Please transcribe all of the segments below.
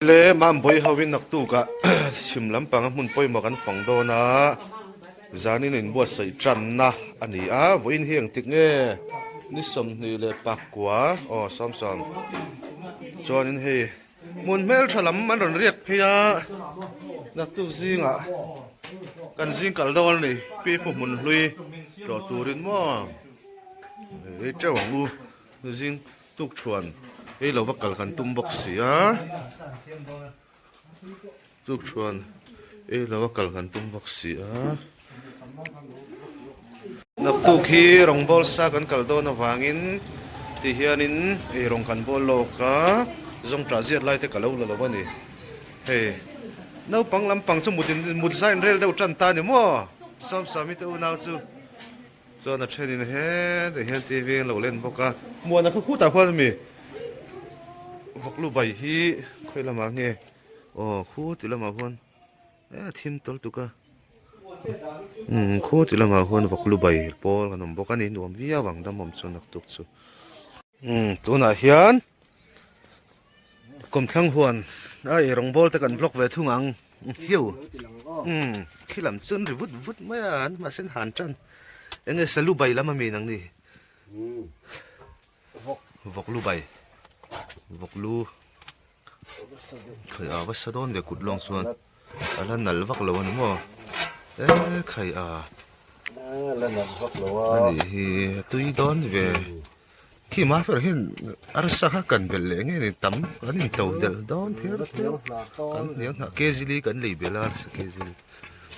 Le Mambawi hovin naktukah chhim lampanga hmun pawimawh kan fang dawn a, zanin inbuatsaih tanna a ni a, vawiin hi engtik nge ni 21 aw sawmsawm chuanin hei hmun hmeltha lam an rawn riak phei a, naktuk zingah kan zing kal dawn a ni pi pu hmun hlui tlawh turin maw ei teuh ang u zing. Tukṭhuan ei lo va kal kan tum bawk si a, tukṭhuan ei lo va kal kan tum bawk si a. Naktuk hi rawngbawl sa kan kal dawn avangin ti hianin ei rawng kan bawl lawk a, zawngṭah ziat lai te ka lo la lo a ni. Hei naupang lampang chu mut in mut zai in rel deuh ṭan ta ni maw? Sawmsawmi te unau chu. Chuan a thenin hetah hian TV an lo len bawk a, muana kha khutah khuan ami vawklu bai hi khawi lamah nge aw khu ti lamah khuan eh a thim tawl tuk a umm khu ti lamah khuan vawklu bai pawl kan awm bawk a ni nuam viau ang dam awm chu naktuk chu umm tunah hian. Kawmthlang huan a ei rawngbawl te kan vlog ve thung ang hiu umm khi lam chu an ri vut vut mai a an mahse an han tan eng nge salu bai lam ami nang ni vawk lu bai vawk lu khai a va sa dawn ve kut lawng chuan a la nal vak lo a ni maw e khai a la nal vak lo a a ni hi a tui dawn ve. Khi hma fer hian arsa kha kan belh leh nge ni tam kan in to delh dawn thil kan hniang hnah kg li kan lei belh a arsa kg li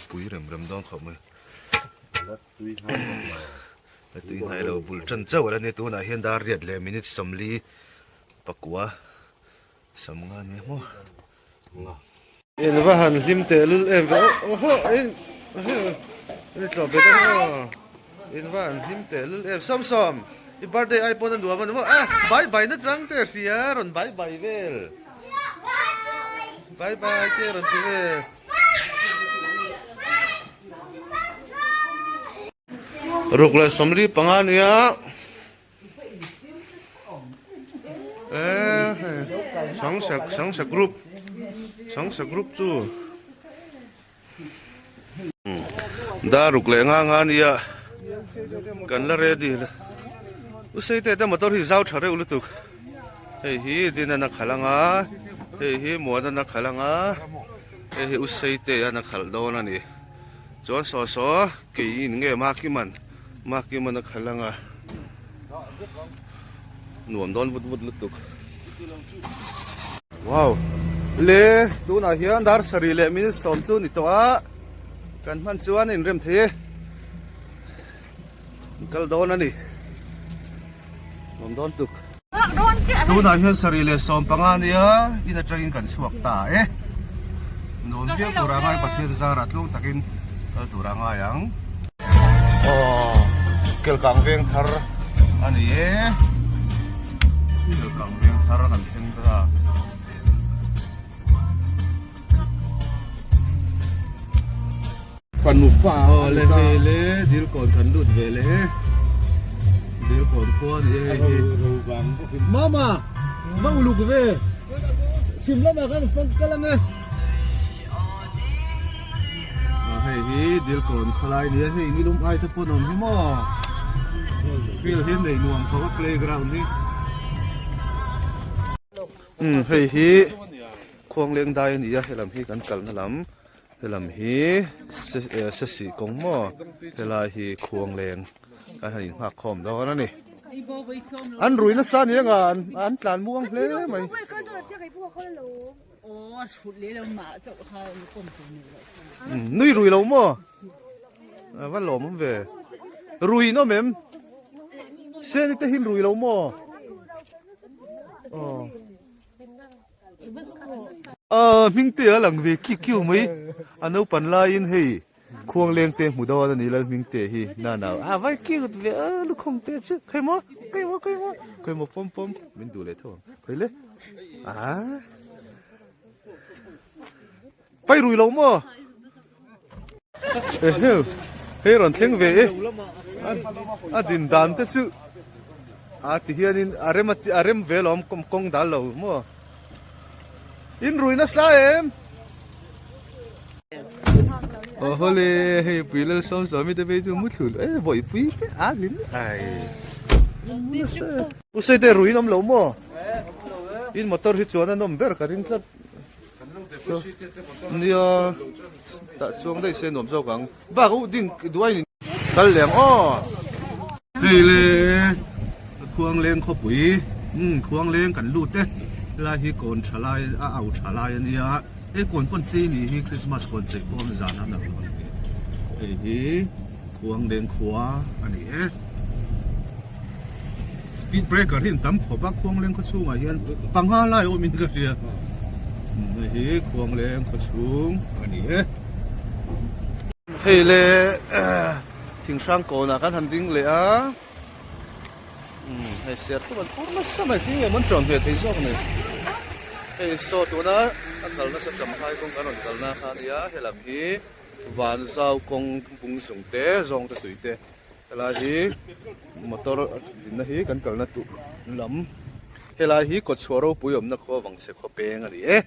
pui rem rem dawn khawp mai la tui hnai lo bul tan chauh ala nia tunah hian dar riat leh minute 44 sawmnga nia maw. In va han hlim teh lul em ve aw aw in in tlawh bet a maw in va han hlim teh lul em Samsam i birthday ai pawn a nuam a ni maw ah bye bye na chang teh hria rawn bye bye vel bye bye te rawn ti vel. Ruk leh 45 nia. Sangsa group Sangsa group chu dar ruk leh nga nga ania kan la ready la u sei te te motor hi zau tha reuh lutuk hei hi din a na khalh anga hei hi muan a na khalh anga hei hi u sei te a na khalh dawn a ni chuan saw saw kei in nge makiman. Makiman a khalh anga nuam dawn vut vut lutuk. Wow! Le tunah hian dar sarih leh minute sawm chu ni tawh a, kan hman chuan a inrem thei e. Kal dawn a ni. Nuam dawn tuk. Tunah hian sarih leh 15 ania in atangin kan chhuak ta e. Nuam viau tur a ngai Pathian zarah tlung takin kal tur a ngai ang. Aw Kelkang veng thar a ni e. Kelkang veng thar kan thleng ta. Fanu fa Aw le hei le dil kawn kan lut ve le dil kawn khua ni hei hi Mama va uluk ve chhim lamah khan fang kal ang e hei hi dil kawn khawlai ni a hei nilum ai te pawn awm hi maw field hi nei nuam khawp a playground hi umm hei hi khuangleng dai a ni a helam hi kan kalna lam. Helam hi sesih kawng maw helai hi khuangleng kan han inghak khawm dawn a ni. An rui nasa ni anga an tlan muang hle mai. Nui rui lo maw? A va lawm awm ve. Rui in awm em? Seni te hi rui lo maw? Aw. Aaa hming te a lang ve kiu kiu mai a naupan laiin hei khuang leng te hmu dawn a ni lal hming te hi na na a vai kiu ve a lukhum te chu khawi maw khawi maw khawi maw khawi maw pawm pawm min duh leh tho ang khawi le aa pai rui lo maw eheu hei rawn thleng ve e a din dan te chu a ti hianin a rem a rem ve lawm kawng dal lo maw. In rui nasa em? Aw hawle hei pui lal sawm sawmi te phei chu mu thlu e vawi pui te a hlim ai U Saite rui in awm lo maw? In motor hi chuan a nawm ber ka ring tlat. Nia tah chuang daih se nuam zawk ang. Bak u ding duai in kal leh ang aw. Hei le Khuangleng khawpui umm Khuangleng kan lut e helai hi kawn tha lai a au tha lai a nia hei kawn pawn chei ni hi Christmas kawn chei pawh a zan a nalh lo a ni hei hi Khuangleng khua a ni e speed breaker hi an tam khawp a Khuangleng khaw chhungah hian panga lai awm in ka hria hei hi Khuangleng khaw chhung a ni e. Hei le thing hrang kawnah kan han ding leh a umm hei ser tluk an phur nasa mai thing leh an ṭawn ve thei zawk a ni hei saw tuna a kal nasa champhai kawng kan rawn kalna kha a nia helam hi vanzau kawng bung zung te zawng te tui te helai hi motor dinna hi kan kalna tur lam helai hi kawtchhuah ropui awmna khua vangchhe khawpeng a ni e.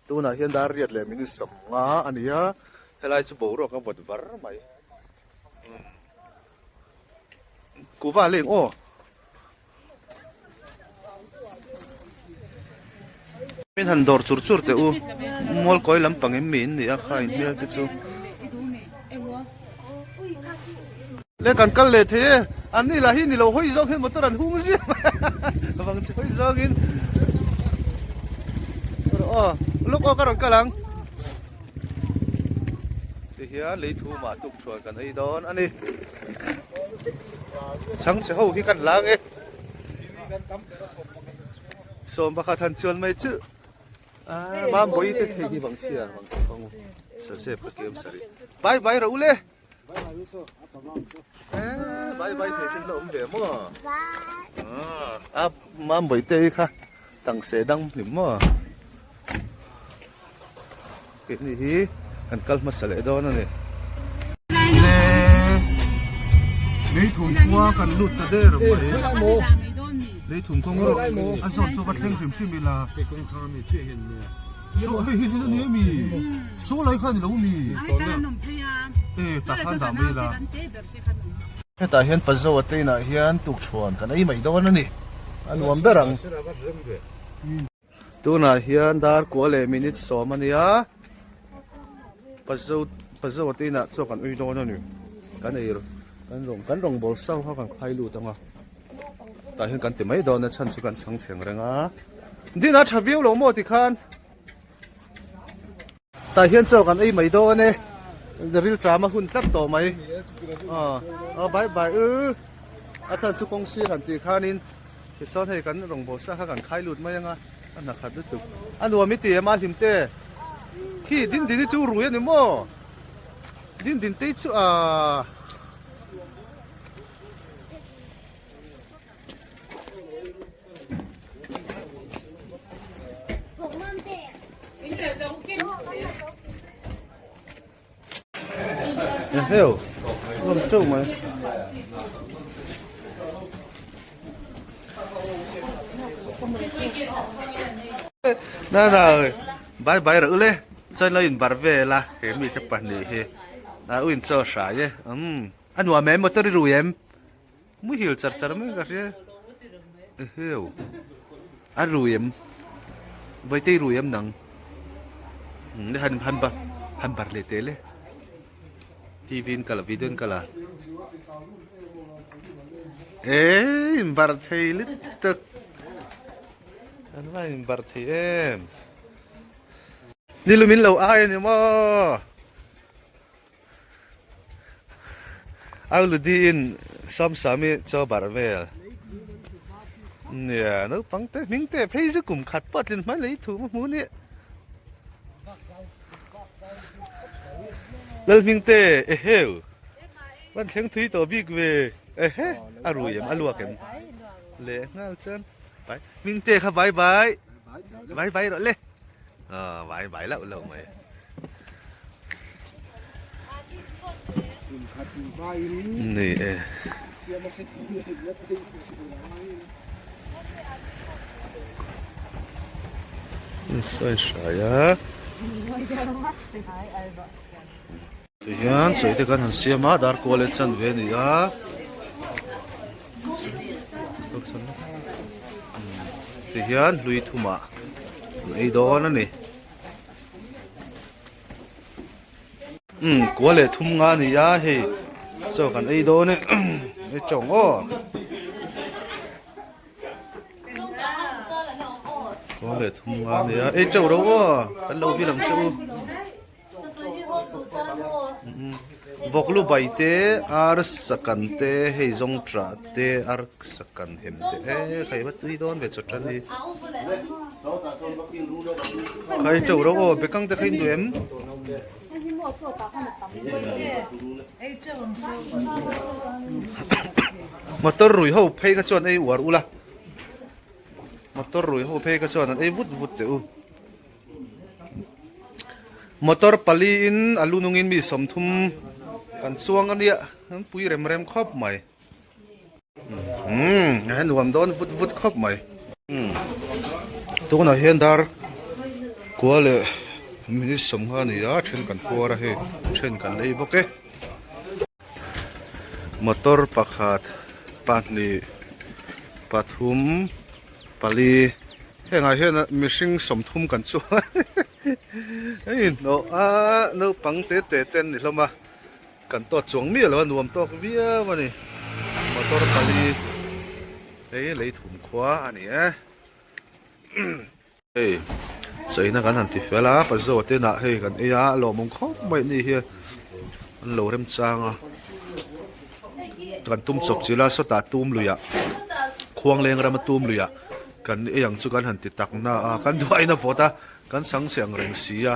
Tunah hian dar riat leh min sawm nga a ni a, helai chu boruak a vawt var mai. Kuhva leng aw. Min han dawr chur chur teh u, mualkawi lampang em mi in ni a kha in hmel te chu. Le kan kal leh thei e, an ni lah hi ni lo hawi zawng hian motor an hung ziah mai a, vang che hawi zawngin aw lawk aw ka rawn kal ang tihian lei thu mah tuk thuan kan ei dawn a ni chhangchhe ho hi kan lang e sawm pakhat han chuan mai chu. Ah, mam boi te thei hi bang chhia bang chhe kawng sa zep ka kem sari bye bye ra ule eh bye bye thei thin la um ve mo ah a mam boi te hi kha tang se dang hlim mo ke ni hi kan kal hmasa leh dawn ani le lei thum khua kan lut ta der mai lei thum kawng rawh a zawt chu va thleng hrim hrim ila saw hei hi a ni ami saw lai kha a ni lo mi e tah khan dah mai ila hetah hian pazo a te inah hian tukṭhuan kan ei mai dawn a ni a nuam ber ang. Tunah hian dar kua leh minute sawm a nia, Pazo Pazo te inah chaw kan ui dawn a ni, kan ei kan rawng kan rawng bawl sau kha kan khai lut ang a, tah hian kan ti mai dawn a chhan chu kan chhang chheng reng a, din a tha viau lo maw tikhan tah hian chaw kan ei mai dawn e, rilṭam a hun tlat tawh mai, aw bye bye u a chhan chu kawng sir han tih khanin. Tichuan hei kan rawngbâwl sa kha kan khai lut mai ang a, a hna khat lutuk. A nuam i ti em a hlim te? Khi Dindini chu rui a ni maw? Dindin te chu aaa. Heo, lawm teuh mai. Na na ơi, bye bye rồi ule. Chuan lo in bar vel a, he mi te pahnih hi. A u in chaw hrai e. Um, a nuam em motor i rui em? Muhil char char mai ka hria. Eheu. A rui em. Vaitei rui em nang. Le han han bar han bar le te le. TV in kala video in kala. Eh, in bar thei lit tak. An va in bar thei em. Nilumin lo ai ani maw. Auludi in Samsami chaw bar vel nia naupang te hming te phei chu kum khat pawh a tlin hma lei thu hmu nia Lal hming te eheu van thleng thui tawh bik ve ehe a rui em a luak em leh nghal chuan bye hming te kha bye bye bye bye rawh le ah bye bye loh loh mai. Ni e. Insawi hrai a. Tihian chawi te kan han siam a dar kual e chan ve a ni a. Tihian hlui thumah an ei dawn a ni. Umm kua leh thum nga a ni a hei chaw kan ei dawn e ei tawng aw. Kua leh thum nga a ni a ei teuh ro aw kan lo vil ang che u. Vawk lu bai te ar sakan te hei zawng tah te ar sakan hem te e khai va tui dawn ve chaw tan hi khai teuh ro aw bekang te kha in duh em. Motor rui ho phei kha chuan ei uar ula motor rui ho phei kha chuan an ei vut vut teh u. Motor pali in a lu nungin mi 30 kan chuang a nia an pui rem rem khawp mai umm a nuam dawn vut vut khawp mai umm tunah hian dar kua leh minute 50 a ni a then kan puar a hei then kan ei bawk e motor pakhat pahnih pathum. Pali hengah hian mihring 30 kan chuang hei hnawh a naupang te te te an ni hlawm a kan tawt chuang miah lo a nuam tawk viau a ni motor pali hei lei thum khua a ni e hei chaina kan han ti fel a pazaw te nah hei kan ei a a lawmawm khawp mai ni hi an lo remchang a. Kan tum chawp chilh a sawtah tum luiah khuangleng rama tum luiah kan ei ang chu kan han ti tak na a kan duain a vawt a kan chang chhe ang reng si a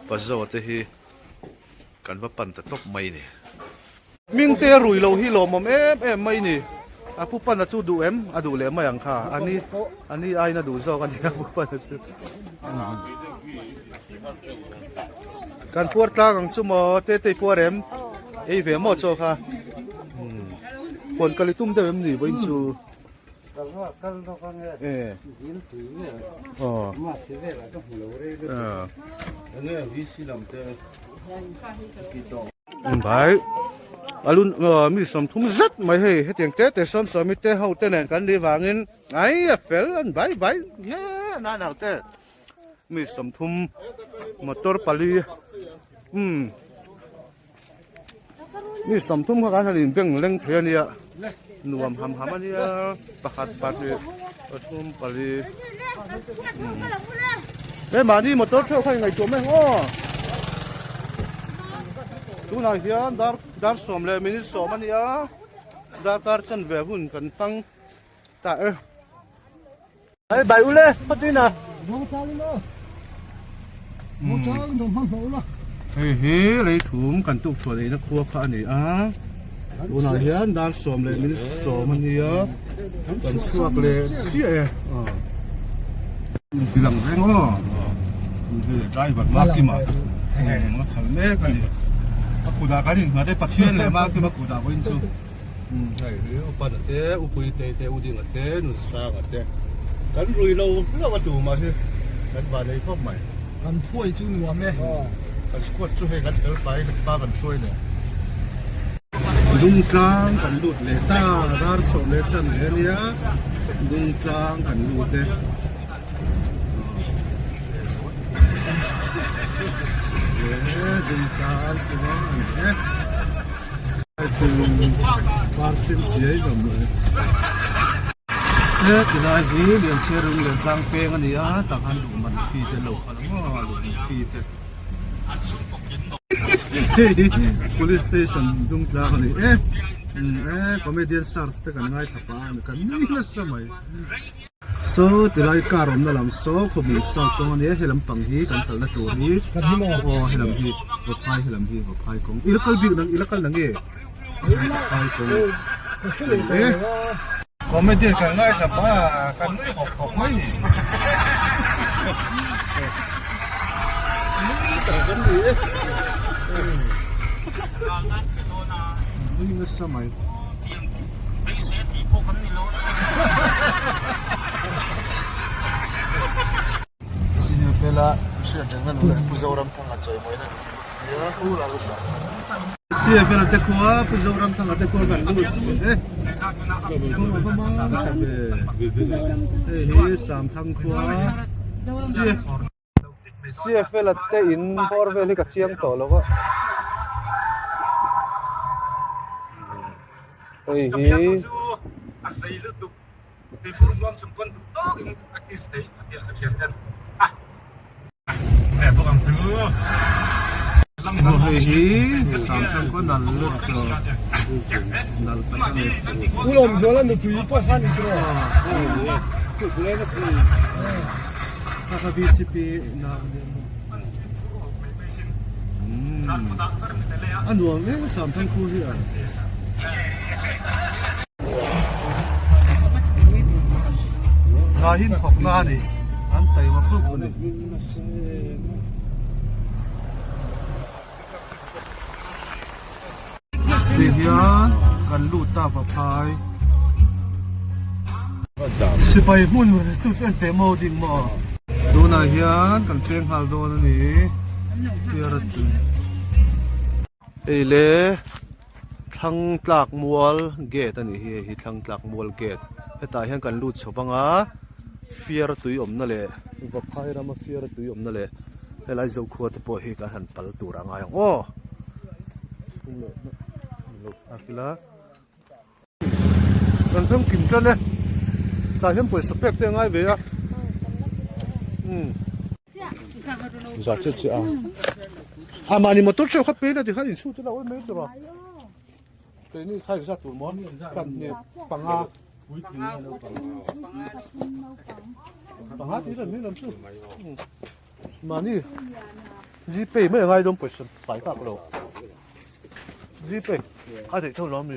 pazaw te hi kan va pan ta tawp mai ni. Hmingte rui lo hi lawmawm em em mai ni a pu pana chu duh em a duh leh mai ang kha a ni a ni aiin a duh zawk a ni a pu pana chu kan puar tlang ang chu maw te te puar em. Ei ve maw chaw kha? Huan kal i tum deuh em ni vawiin chu? Kal rawh a kal rawk ang e. Eh. Dil tui nge. Aw. Mahse velah ka hmu lo rei lutuk. Eh. Enge VC lam te ti tawh. Bai. Alun mi 30 zet mai hei hetiang te te sawm sawmi te ho te nen kan ni vangin ai a fel an bai bai nge na nau te. Mi 30 motor pali umm mi 30 kha kan han inbeng leng thei a nia nuam ham ham a nia pakhat pahnih pathum pali he mahni motor theuh kha inngaihtuah mai ang aw tunah hian dar dar sawm leh minute sawm a nia darkar chanve hun kan hmang ta e. Ai bai ule patina. Hei hi lei thum kan tuk thuah neihna khua kha a ni a tunah hian dar 10 leh minute 10 a nia kan chhuak leh chiah e inti lang reng aw hei driver Makima a khalh mek a ni a kutah kan innghat e Pathian leh Makima kutah pawhin chu. Hei hi Upana te, Upuitei te, Udinga te, Nunsanga te kan rui lo hlauh a tumah hi kan vanei khawp mai. Kan phuai chu nuam e. Kan squad chu hei kan fel fai kan pa kan hruai leh. Dungtlang kan lut leh ta, dar sawh leh chan ve ania Dungtlang kan lut e. Dungtlang khua a ni e. Par sen chiai ka hmu e. He tilai hi Lianchhiar rawng leh tlang peng a ni a, tah khan luhman thi te lo kal ang aw, luhman thi te. Hei hi Police Station dung tlang a ni e, e comedian search te kan ngaithla pah a ni, kan nui nasa mai. Saw tilai car awmna lam saw khawhmuh south kawng a nia he lampang hi kan kalna tur hi aw he lam hi Vaphai he lam hi Vaphai kawng i la kal bik nang i la kal nang e Vaphai kawng e Comedian kan ngaithla pah a kan nui hawk hawk mai ni nui tak kan ni e nui nasa mai. Fela hriat rengna nula hi Pu Zoramthanga chawimawina ni nia pu Lalsa. CFL te khua Pu Zoramthanga te khua kan lut e. Hei hi Samthang khua CFL te in bawr vel hi ka chiang tawh lo a. Hei hi Hei hi Samthang khua nal lut tawh nal tak a ni. Kha kha VCP na a nuam em Samthang khu hi a. Ngahin thawk na a ni an taima khawp a ni. Ti hian kan lut ta va phai. Sipai hmun chu chu en teh maw ding maw. Tunah hian kan cheng nghal dawn a ni. Hei le thlang tlak mual gate a nih hi hei hi thlang tlak mual gate hetah hian kan lut chho vang a fiara tui awmna leh vaphai rama fiara tui awmna leh helai zokhua te pawh hi kan han pal tur a ngai ang aw Kan thang kim tan e tah hian pawisa pek te a ngai ve a umm za che che a a mahni motor theuh kha pen a tikhan inchhut ila awl mai tur a keini kha inzat tur maw kan ni panga panga tih lam hi lam chu mahni gpay mai a ngai dawn pawisa fai tak lo. Gpay a theih tho lo ami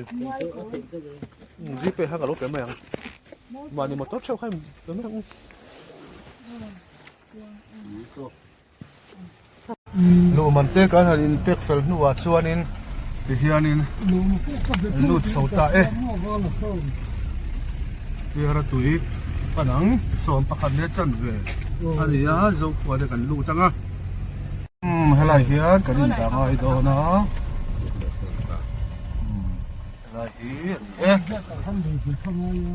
Gpay kha ka lo pe mai ang mahni motor theuh kha pe mai ang luhman te kan han in pek fel hnuah chuanin tihianin lut chho ta e Fiara tui panang 11 leh chanve a ni a Zokhua te kan lut ang a. Umm helai hian kan in dah ngai dawn a umm helai hi a ni e.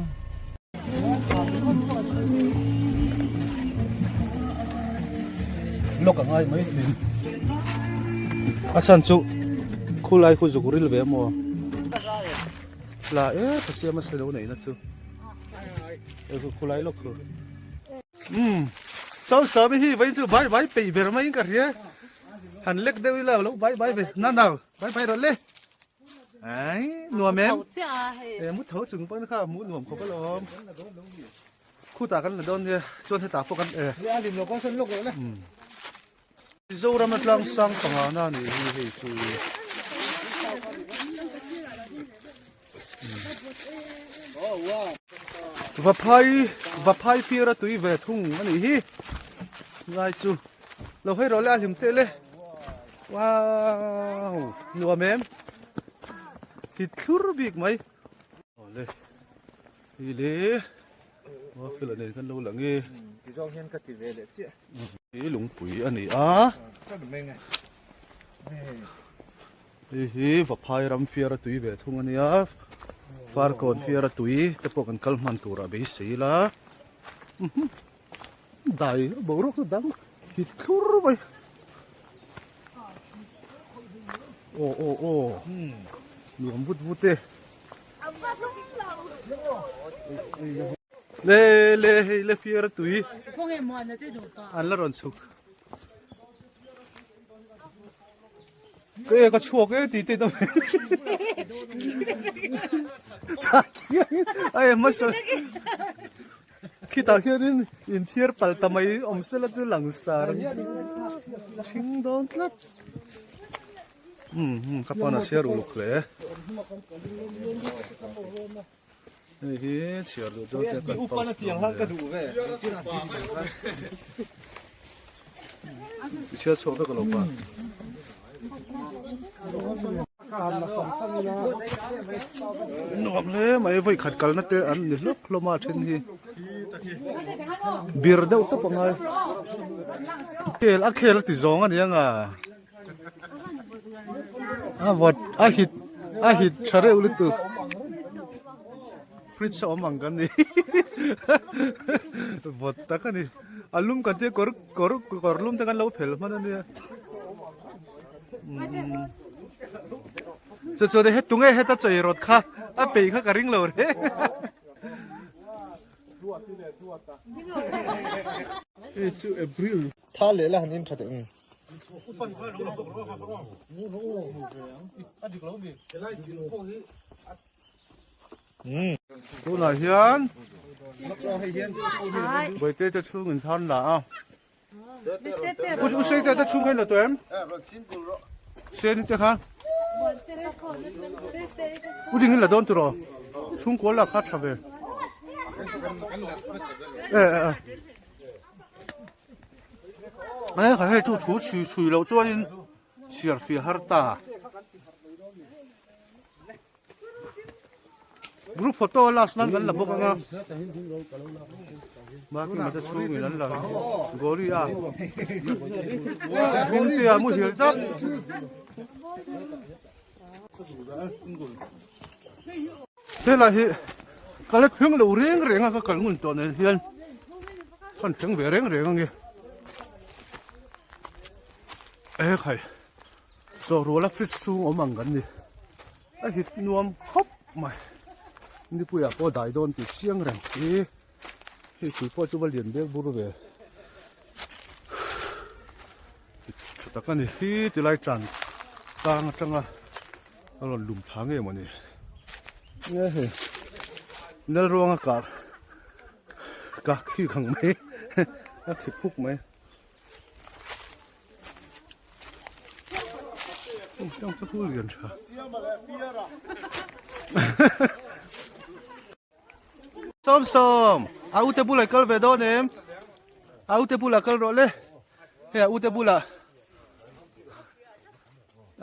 Lawk a ngai mai thin a chhan chu khulai khu zuk ril ve maw la e ka siam a se lo neihna chu khulai lawk khu. Umm Sausami hi vawiin chu bai bai peih ber maiin ka hria han lek deuh ila lo bai bai ve na na bai bai rawh le ai nuam em e mu tho chung pawn kha mu nuam khawp alawm khutah kan la dawn nia chuan hetah pawh kan e Mizoram a tlang sang panga na ni hi hei chu Vaphai vaphai piar a tui ve thung a nih hi ngai chu lo hei rawh le a hlim teh le wow nuam em ti thlur bik mai awle hi le fel a nei kan lo lang e ti zawng hian ka ti ve leh chiah hi lungpui a ni a Hei hi Vaphai ram fiara tui ve thung a nia, Farkawn fiara tui te pawh kan kal hman turah beisei ila dai boruak chu dang hi thlur mai aw aw aw nuam vut vut e le le hei le fiara tui an la rawn chhuk. Ka e ka chhuak e tih te ta mai. Tah khianin a e hmasa khitah khianin inthiar pal ta mai awm sela chu langsar ang chu hring dawn tlat. Umm ka pawn a chhiar uluk hle. Hei hi chhiar duh chu che kan post dawn nia. I chhiar chhuak vek alo pa. Nuam hle mai vawi khat kalna te an ni hlawk hlawm a then hi bir deuh tawp angai. Khel a khel a ti zawng a ni ang a. A vawt a hit a hit tha reuh lutuk. Fridge a awm ang kan ni. Vawt tak a ni. A lum kan tia kawr kawr kawr lum te kan lo phel hman a nia. Chu chuan he tunge heta chei rawt kha a peih kha ka ring lo reng. Hei chu April tha leh la han in tha teh ang. Tunah hian Bawihte te chhungin thar la a. U sei te te chhung kha in la tawh em? Seni te kha. U ding in la dawn tiraw? Chhungkaw lak kha tha ve. E e e. E kha hei chu thu chhui chhui loh chuanin chhiar fia har ta. Group photo last nan kan la bawk anga Marking mate chhungin an la Gori a Hmingte a muhil tak Helai hi ka la thleng lo reng reng a ka kal ngun tawh nen hian kan thleng ve reng reng ange ekhai Chaw ruala fridge chhung awm ang kan ni. A hit nuam khawp mai. Nipuiah pawh dai dawn tih chiang reng hi. Hei tui pawh chu va lian bel bur ve. Tha tak a ni. Hi tilai tan tlang atanga a rawn lum thla nge mawni. Nge hei Lalruanga kah kah khi khang mai a khi phuk mai. Sawm sawm a ute bulah kal ve dawn em a ute bulah kal rawh le hei a ute bulah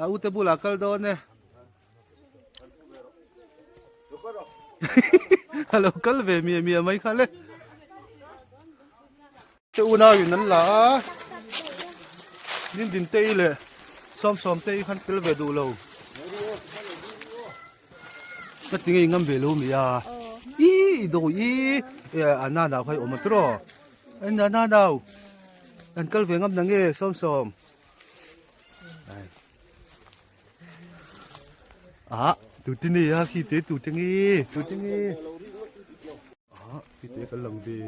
a ute bulah kal dawn e a lo kal ve mia mia mai kha le. Te unau in an la a, Dindin te i leh Sawmsawm te i khan tel ve duh lo. Ka ti ngei ngam ve lo mi a. I i do i e a na nau kha i awm a tiraw. E na na nau an kal ve ngam na nge Sawmsawm. A tu ti ni a khi te tu te nge tu te nge. Ah, khi te ka lang ve.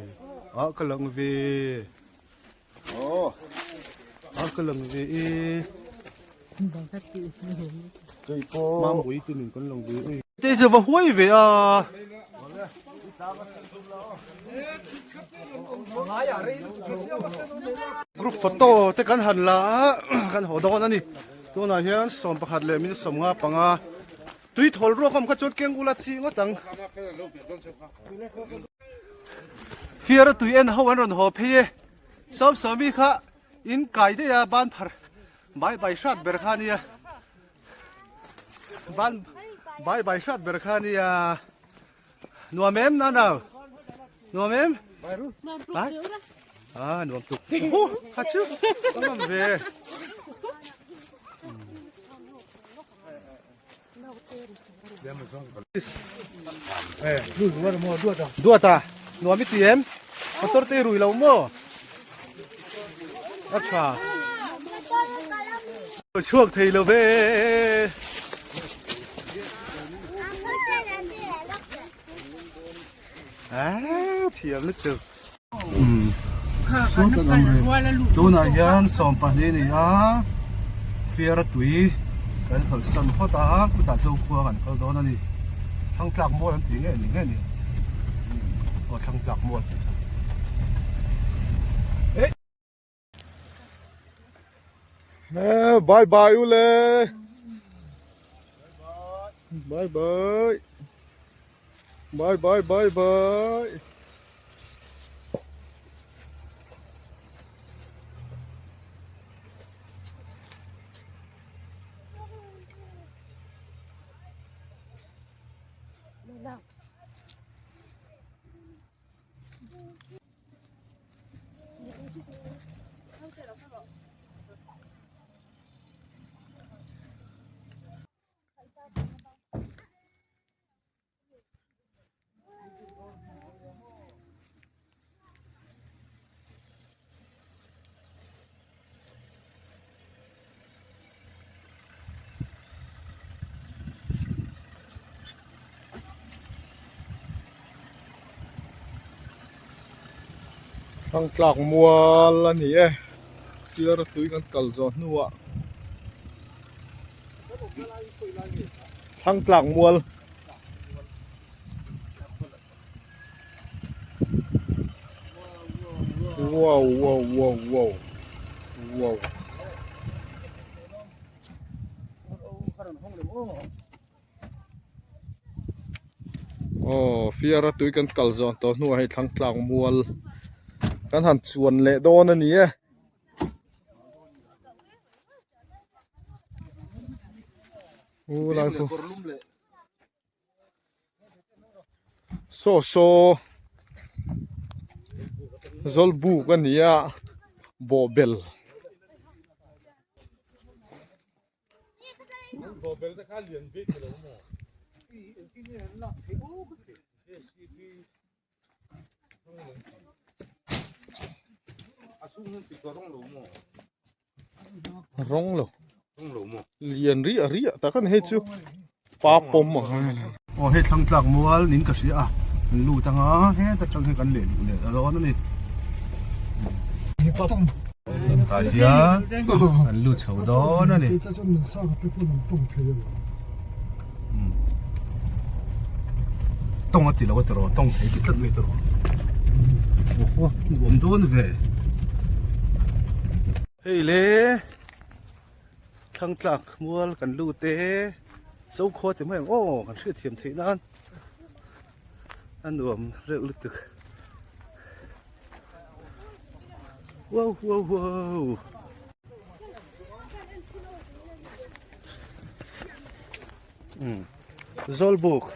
Ah, ka lang ve. Oh. Ah, ka lang ve e. Kei pawh. Mam pui te nen kan lang ve e. Te chu va huai ve a. Group photo te kan han la a, kan haw dawn a ni. Tunah hian 11 leh min 55. Tui thawl ruak awm kha chuan keng ula chi ngawt ang. Fiara tui en ho an rawn haw phei e. Sawmsawmi kha in kai daih a ban phar bai bai hrat ber kha ania. Ban bai bai hrat ber kha ania. Nuam em nana? Nuam em? Bai. Ah nuam tuk. Hu kha chu. Nuam ve. Duata nuam i ti em motor te i rui lo maw a tha chhuak thei lo ve a thiam lutuk Tunah hian 12 ni a fiara tui kan khalhsan phawt a chutah Zokhua kan kal dawn a ni Thangtlak mual an tih nge ni nge ni aw Thangtlak mual tih kha. Bye bye ule bye bye bye bye bye bye Thangtlak mual a ni e fiara tui kan kal zawh hnuah Thangtlak mual. Wow wow wow wow wow. Aw fiara tui kan kal zawn tawh hnuah hei thlang tlak mual kan han chuan leh dawn a ni e. U lai khu Saw saw zawlbuk a ni a bawhbel. Rawng lo lian riah riah tak a ni hei chu pa pawm ang a ni. Aw hei thlang tlak mual nin ka hria a kan lut anga heta tang hian kan leh luh leh a rawn a ni. Tah hian kan lut chho dawn a ni. Tawng a ti lo a tiraw tawng thei ti tlat mai tiraw aw nuam dawn ve hei le thlang tlak mual kan lut e zokhua ti mai ang aw kan hriat thiam theih nan a nuam reuh lutuk wow wow wow. Zawlbuk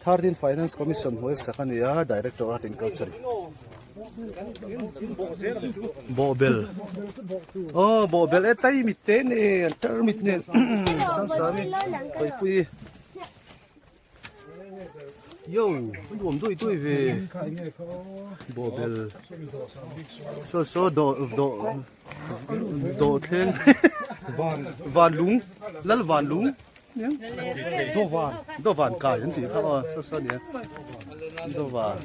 13 Finance Commission hnuai sak a ni a, Director Art and Culture Bawhbel Aw bawhbel e tai mit te nen tarmit nen Samsami Paipui Yo, nuam dui dui ve. Bawhbel. So so do do do thleng. Van lung, lal van lung. Do van, do van kai an ti kha aw so so nia. Do van.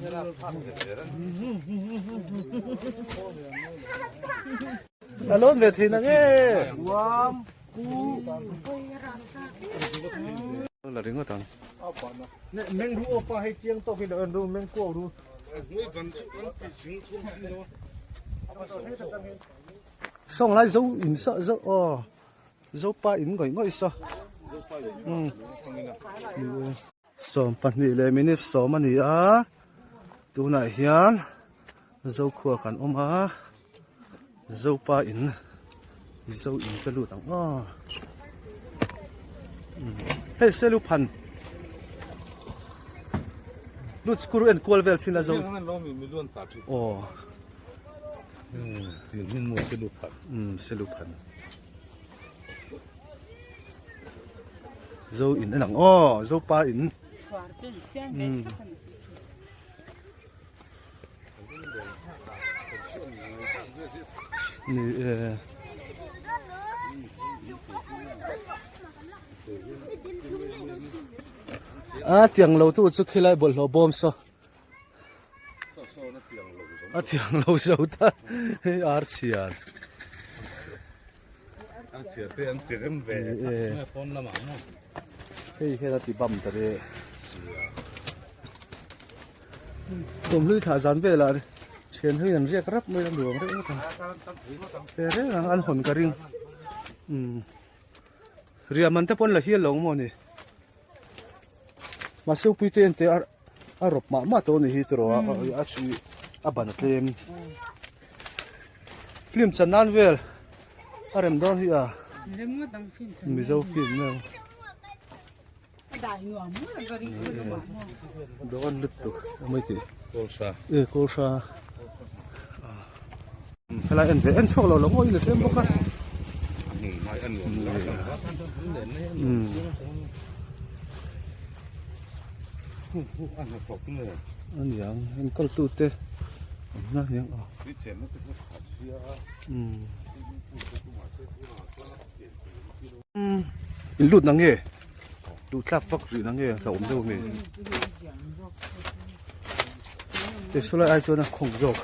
A lawn ve thei na nge. La ringawt ang. Meng ru pa hei chiang tawk in lo en ru meng kuau ru. Song lai zo in sa zo aw zo pa in ngawih ngawih sa. Um. 12 leh minute 10 a ni a tunah hian Zokhua kan awm a Zopa in Zo in ka lut ang aw hei selu phan lut skuru en kual vel chin a zo aw selu phan Zo in a lang aw Zopa in Ni e. A tiang lo tu chu khilai bawlhhlawh bawm saw. A tiang lo zo ta hei ar chhiar. Ar chhiar te an ti rem ve. Pawn lamah maw. Hei hian a ti bam ta re. Tumhlui thlah zan velah thian hlui an riak rap mai a nuam reuh ngawt ang. Te reng ang an hawn ka ring. Umm riah man te pawh an la hial lo maw ni. Mahse upui te en te a a rawp mah mah tawh a ni hi tiraw a a chhui a ban a tlem. Film chan nan vel a rem dawn hi a. Mizo film na. Dawn lutuk a mai tih. Kawlhra. E kawlhra. Helai en ve en chhuak lo lo ngawi in a tlem bawk a. Aniang en kal tu te awm na aniang aw. In lut na nge duh tlak vak rih na nge hlauhawm deuh nge. Te saw lai ai chuan a khawng zawk.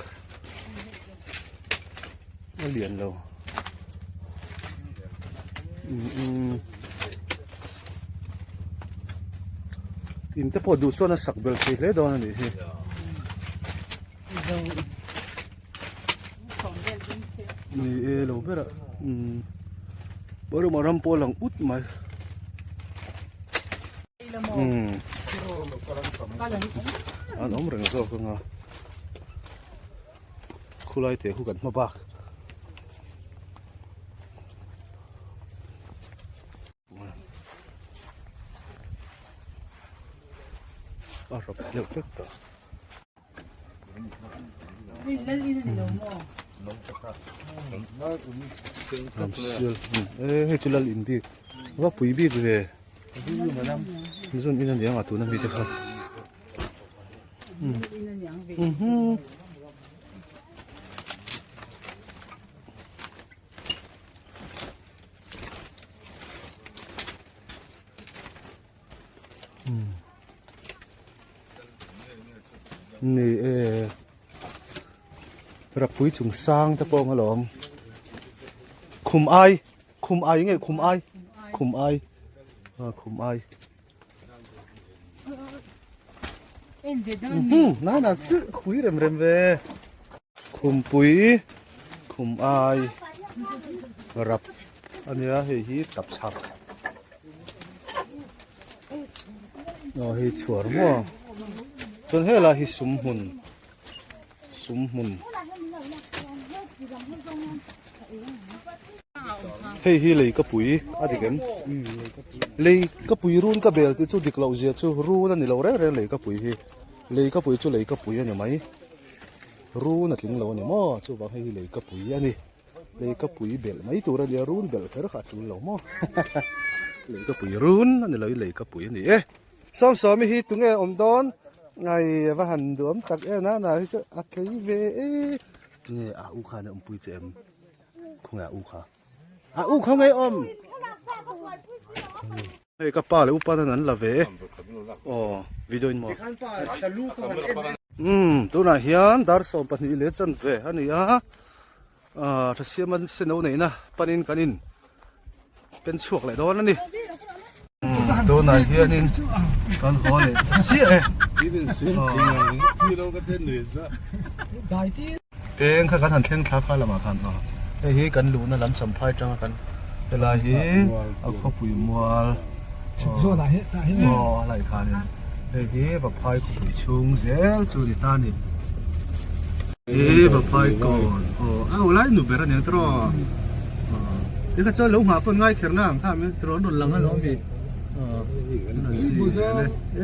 A lian lo. Umm In te pawh duh chuan a sak belh thei hle dawn a nih hi. Ni e lo ber a umm Burma ram pawh a lang ut mai. Umm an awm reng zawk anga khulai te khu kan hma bak. A rap deuh hlek ta. Ramsial e hei chu lal in bik va pui bik ve zun in a ni ang a tuna mi te kha um Ni e Rapui chung sang te pawh ang alawm Khum ai Khum ai nge khum ai Khum ai a khum ai Na na chu pui rem rem ve Khumpui khum ai rap ania hei hi tap chhak aw hei chhuar maw chuan helai hi sum hmun sum hmun hei hi lei ka pui a dik em lei ka pui run ka bel tih chu dik loh zia chu run a ni lo reng reng lei ka pui hi lei ka pui chu lei ka pui a ni mai. Run a tling lo a ni maw? Chuvang hei hi lei ka pui a ni. Lei ka pui belh mai tur a nia, run belh kher kha a tul lo maw? Lei ka pui run a ni lo i lei ka pui a ni e. Sawmsawmi hi tunge awm dawn? Ngai a va han duham tak em na na hi chu a tlei ve e. Tunge a u khan a awmpui che em? Khawnge a u kha? A u khawnge awm? Hei ka pa leh upa ten an la ve aw video in maw umm tunah hian dar 12 leh chanve a ni a ah tha siam an seno neihna panin kan in pen chhuak leh dawn a ni tunah hianin kan haw leh ta chiah e Peng kha kan han thleng thla kha lamah khan aw hei hi kan luhna lam champhai tanga kan helai hi a khawpui mual aw a laih khanin hei hi vaphai khawpui chhung zel chu ni ta ni hi vaphai kawn aw a ulai nu ber a ni ang tiraw aw tikha chuan lo nghah pawn ngai kher na ang kha mi tiraw an rawn lang alawm mi aw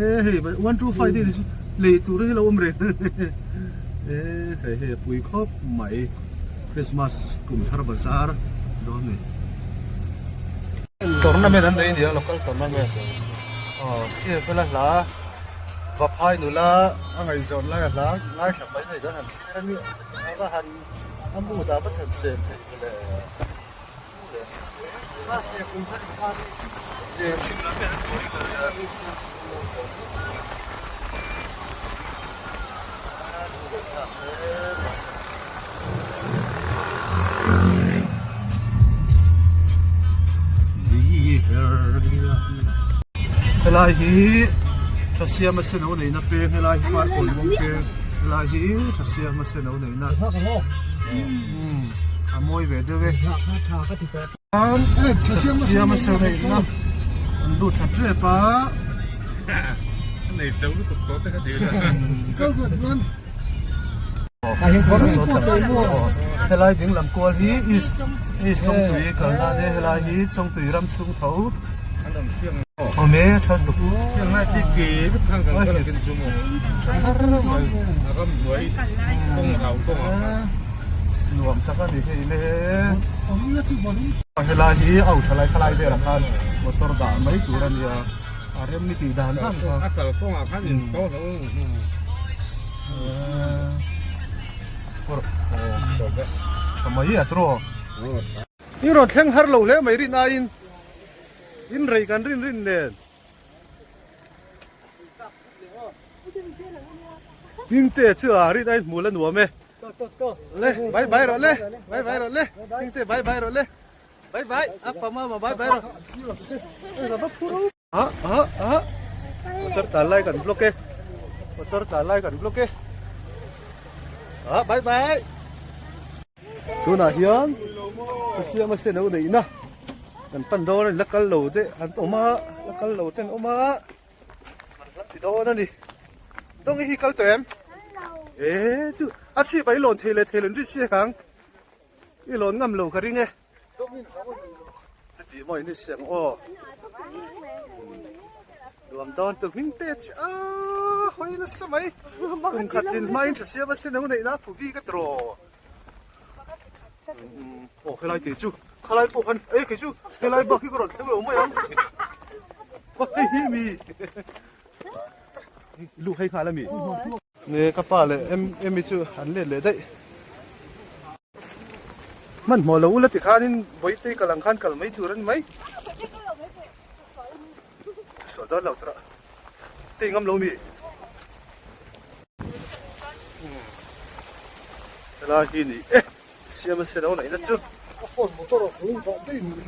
e hei 1 2 5 te lei tur hi lo awm reng. E hei hei a pui khawp mai Christmas kum thar bazar dawn ni. Tournament an nei ania local tournament aw CFL a hla Vaphai nula a ngaihzawn lai a hla ngaithla mai hei kan han thlir a ni a va han a mood ah va thlen chen theih ve le chhim lam hian a tuai ka ria. Helai hi tha siam a sen lo neihna peng helai hi farkawn rawng peng helai hi tha siam a sen lo neihna a mawi ve deuh e tha siam a sen neihna an lut thla tep a. Helai ding lam kual hi east east Chawngtui kalna ania helai hi Chawngtui ram chhung tho awm e tha tuk nuam tak a ni hei le helai hi a tha lai khalai velah khan motor dah mai tur a nia. A rem ni tih dan dan kha. A kal kawngah khan in to lo. Tha mai a tro. I rawn thleng har lo hle mai rin aiin in rei kan rin rin nen. Hmingte chu a rin aiin hmul a nuam e. Le bye bye rawh le bye bye rawh le hengte bye bye rawh le bye bye apa mama bye bye rawh ka va phur a a a motor tlan lai kan block e motor tlan lai kan block e a bye bye tunah hian ka siam a sen a neihna kan pan dawn a ni la kal lo te an awm a la kal lo te an awm a. An hla ti dawn a ni. Dawng hi kal tawh em? E chu a chhip ah i lawn thei leh thei lo in ri siak ang. I lawn ngam lo ka ring e. Chuti maw in ri siak ang aw. Nuam dawn tu hming te chi a hawi nasa mai. Kum khat tlin hma in tha siam a sin ang neih na phu bik a tiraw. Aw helai tih chu khalai pawh khan e kei chu helai bak hi ka rawn thleng lo mai ang aw hei hi mi lu hei nghal a mi ne ka pa leh em emi chu an let leh daih hmanhmawh lo ula tikhanin vawihtei kal ang khan kal mai tur a ni mai sual dawn lo tura tei ngam lo mi helai hi ni e siam a se lo naih na chu a phone motor a phone dah daih ni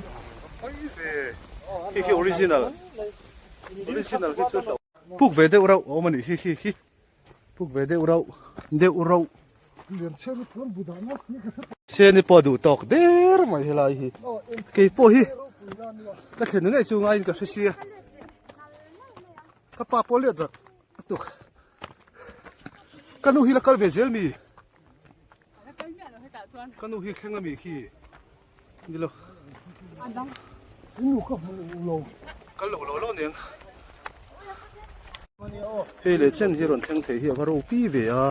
pai ve khi khi original original khi chu puk ve deuh rauh a awm a nih khi khi khi puk ve deuh rauh deuh rauh lian chhe ni pawh bu dah ngawt ni ka hre se ni pawh duh tawk der mai helai hi kei pawh hi ka thlen ngei chu ngaiin ka hre sia ka pa pawh let rak a tuk ka nu hi la kal ve zel mi ka nu hi thleng ami khi nilo nu ka hmu lo kal lo lo lo aniang hei leh chen hi rawn thleng thei hi a va ropi ve a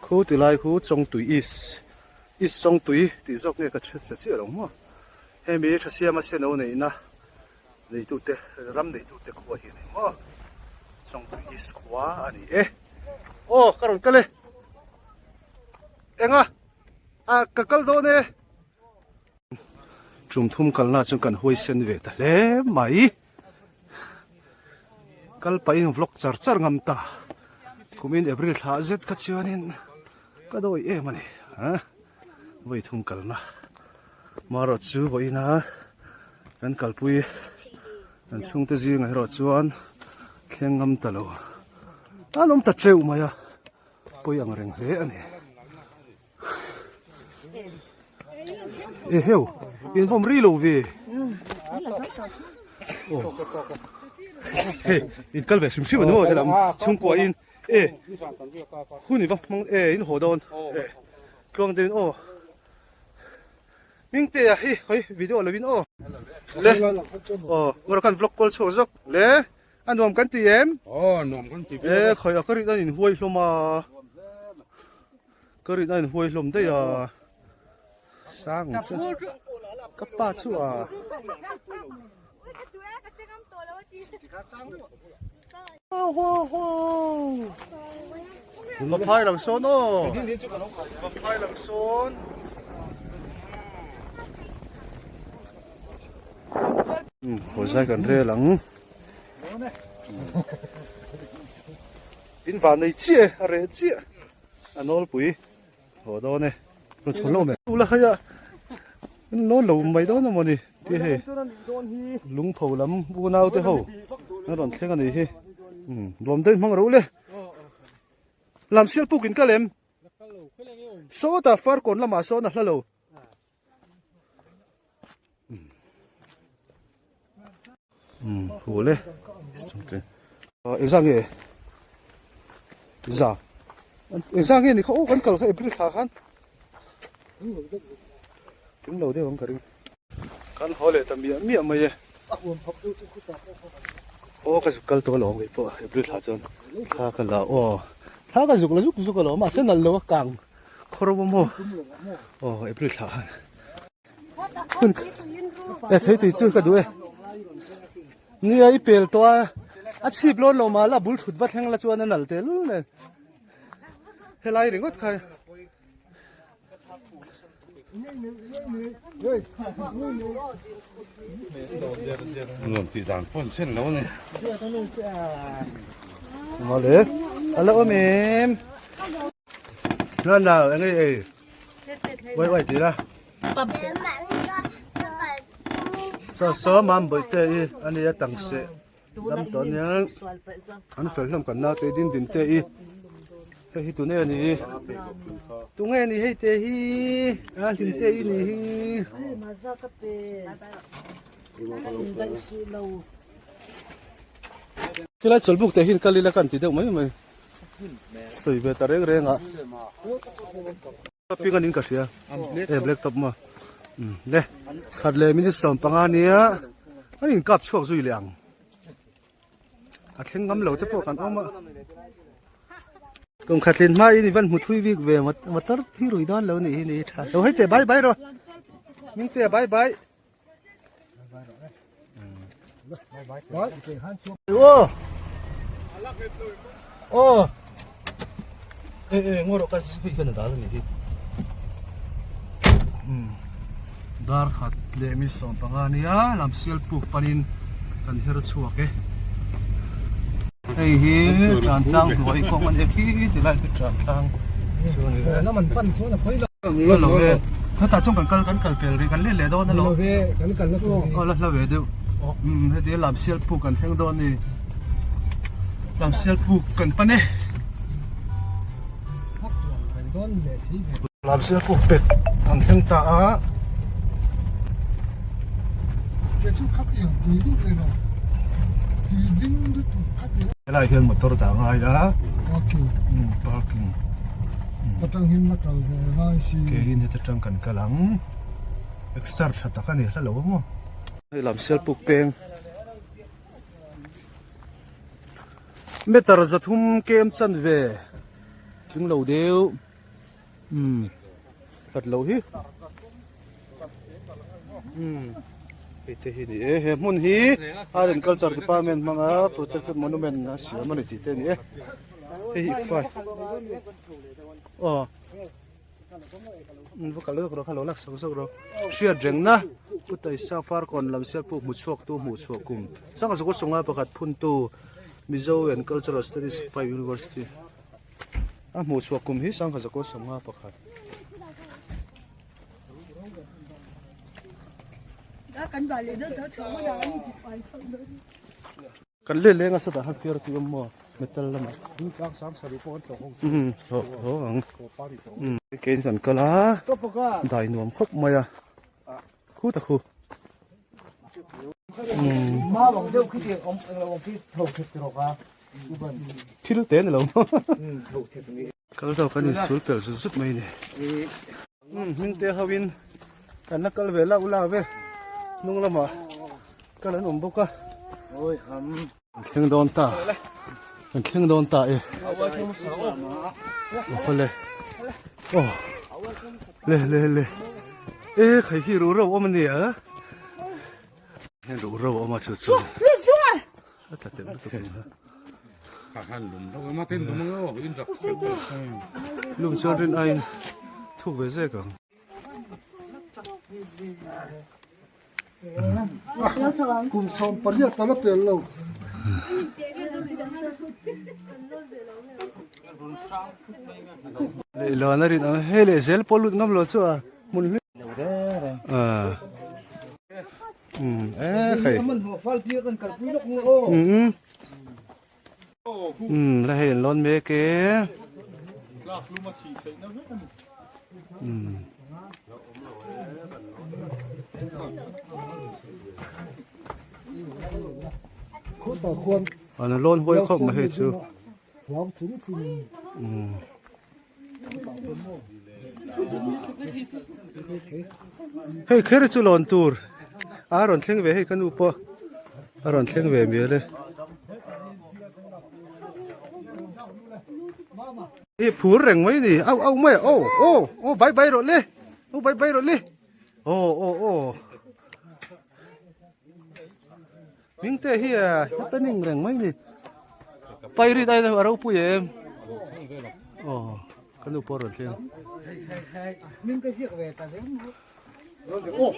khu ti lai khu Chawngtui East East Chawngtui tih zawk nge ka hre chiah lo maw hemi tha siama sen lo neihna neitute ram neitute khua hi a ni maw Chawngtui East khua a ni e aw ka rawn kal e enga ah ka kal dawn e. Tum thum kalna chuan kan huai sen ve ta hle mai. Kal pahin vlog char char ngam ta. Kumin April thla zet kha chuanin ka dawi em a ni. Ha vawi thum kalna marawh chu vawiina kan kalpui kan chhungte zingah erawh chuan thleng ngam ta lo. An awm ta teuh mai a pawi ang reng hle a ni. E heu, in vawm ri lo ve. Oh. Hey, in kal ve hrim hrim ani maw helam chhungkua in e hun i va hmang e in haw dawn e tluang deuhin aw Hmingtea hi hawi video lovin aw le aw ngawrh khan vlog call chhuak zawk le A nuam kan ti em? Aw, nuam kan ti viau. E, khawi a ka rin a in huai hlawm a. Ka rin a in huai hlawm daih a. Sang chu. Ka pa chu a. Vaphai lang sawn aw. Vaphai lang sawn. Haw zai kan rel ang. In van nei chiah e, a reh chiah. A nawlpui haw dawn e. Rawn chhawn lo mai. Ula hei a in lawn lo mai dawn a mawni ti hei. Lungpho lam unau te ho an rawn thleng a ni hi. Lawm daih hmang ro le. Lam sial puk in kal em? Sawtah farkawn lamah sawn a hla lo. Hu le engzah nge za engzah nge ni kha aw kan kal kha April thla khan tling lo deuh ang ka ring kan haw leh ta miah miah mai e aw ka zuk kal tawh alawm kei pawh April thla chuan thla ka la aw thla ka zuk la zuk zuk alawm mahse nalh lo a kang khawr awm maw aw April thla khan. Hun e thei tui chu ka duh e nia i pel tawh a a chhip lawn lo mah la bul thut va thleng la chuan a nal tel nen helai ringawt kha nuam tih dan pawn chen lo a ni mawle. Alo awm em? Nan nào eng ei ei. Wai wai ti la. Sa so mam boi te i ani a tang se. Dam to nia. An fel hlawm kan na te din din te i. Hei hi tune ani. Tunge ni hei te hi. A hlim te i ni hi. Khilai chawlhbuk te hian kal ila ka an ti deuh mai mai. Sawi ve ta reng reng a. Ping anin ka hria. E black top maw. Le khat leh minute 15 nia an in kap chhuak zui leh ang. A thleng ngam lo te pawh kan awm a. Kum khat tlin hma in i van hmu thui bik ve motor thi rui dawn lo nih hi ni tha. Lo hei te bye bye rawh. Ming te bye bye. Aw e e ngaw rawh ka hei hian a dal a nih hi dar khat leh mi 15 ania lam sial puk panin kan her chhuak e hei hi tan tlang hnuai kawng a ni khi ti lai khi tan tlang chu a ni e lam an pan chuan a pawi lo lo e hetah chuan kan kal kan kal pel rih kan let leh dawn alawm lo ve kan kal na tur aw la hla ve deuh umm heti lam sial puk kan thleng dawn a ni lam sial puk kan pan e lam sial puk pek kan thleng ta a ke chu khat ang tui lut le lo tui ding lutuk khat ang helai hian motor dah ngai a parking parking atang hian la kal ve lai si ke in heta tang kan kal ang exer tha tak ani hla lo maw hei lam sial puk peng meter zathum kem chan ve tling lo deuh umm hlat lo hi umm hei te hi ni e he hmun hi art and culture department hmanga protected monument a siam a ni tih te a ni e hei hi fai aw va kal zawk rawh kha lo lak sak zawk rawh hriat reng na utaisa farkawn lam sial pawh hmu chhuak tu hmuh chhuah kum sangha zakua sawnga pakhat phun tu Mizo and Cultural Studies Five University a hmuh chhuah kum hi sangha zakua sawnga pakhat. Kan let leng a sawtah khan fiar tui awm maw metal lamah umm thaw thaw ang umm kein kan kal a dai nuam khawp mai a khu ta khu umm thil te ni lo maw kal deuh kan insul pel zut zut mai a ni umm hming te ho in kan la kal ve lauh lauh ve hnung lamah kal an awm bawk a kan thleng dawn ta kan thleng dawn ta e aw le aw le le le e khai hi ruh reuh awm a ni a heng ruh reuh awm a chu chu a tla teuh lutuk ang ha lum chuan rin aiin thuk ve zek ang. Kum 18 a la pel lo. Leihlawn a rin ang hei leh zel pawh lut ngam lo chu a hmun hlui ah um e khai um um la hei an lawn mek e um an lawn huai khawp mai hei chu um Hei kher chu lawn tur a rawn thleng ve hei ka nu pawh a rawn thleng ve mial e. Hei phur reng mai ni au au mai aw aw aw bai bai rawh le aw bai bai rawh le aw aw aw Hmingte hi a happening reng mai ni. Pairit ai a ropui em. Aw ka nu pawh a rawn thleng. Hmingte hiak ve ta hle mai. Aw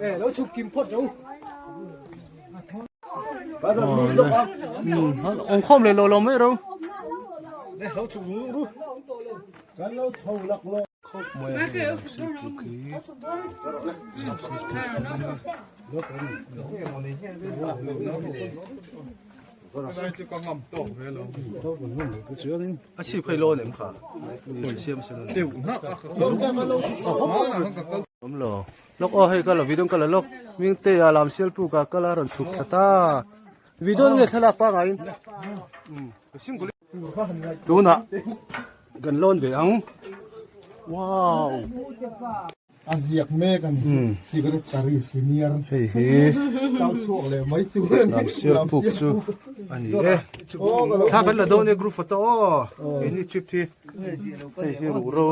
eh lo chhuk kim phawt ro. Awm khawm leh lo lo mai ro. A chhip phei lawn em kha siam sen awm lo lawk aw hei ka la video ka la lawk Mingte a lam sial puk a kal a rawn chhuk thla ta video nge thlalak pangai in tunah kan lawn ve ang wow A ziak mek a ni. Secretary senior hei hi kal chhuak leh mai tur a ni. Lam sial puk chu a ni e. Thla kan la dawn e group photo aw. Keini trip hi hei hi ruhro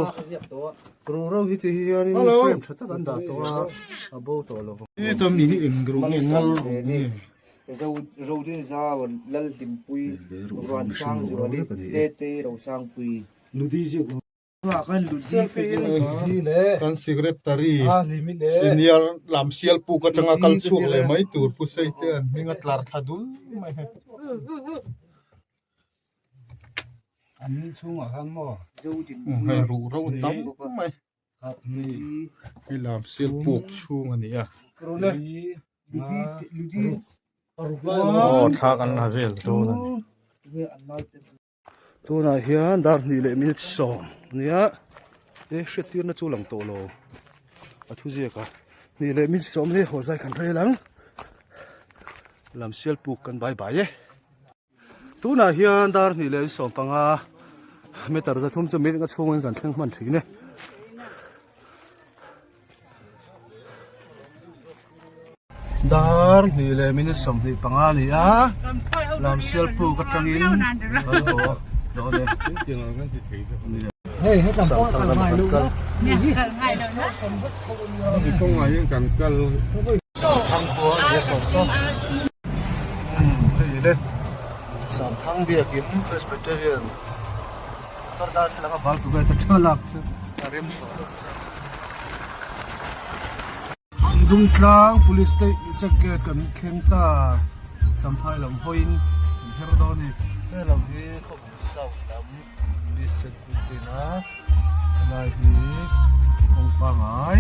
ruhro hi ti hianin frame tha tak an dah tawh a a bo tawh lo. I tam ni hi eng ru nge ngal ru nge. Rodinza Lalhlimpui Vansangzuali Tetei Rosangpui. Kan secretary senior lam sial puk atanga kal chhuak leh mai tur pu sei te an hming a tlar thla dul mai hei. Hei ruh ro tam mai hei lam sial puk chhung a ni a. Aw thla kan la vel dawn a ni. Tunah hian dar hnih leh minute sawm ania e hriat tirna chu lang tawh lo a thu ziak a hnih leh minute sawm hi haw zai kan rel ang lam sial puk kan bai bai e tunah hian dar hnih leh 15 meter 300 chu minute nga chhungin kan thleng hman thin e. Dar hnih leh minute 25 a ni a, Lamsial puk atangin kan haw dawn e. Samthang lamah kan kal. Samthang khua a ni a saw saw. Hei le Samthang biakin Presbyterian motor darthlalang a bal tur vel te tha lak chu a rem tawh lo. Dungtlang Police te check gate kan thleng ta Champhai lam hawiin kan her dawn a ni. He lam hi khawpui south lam Police check building a helai hi kawng pangai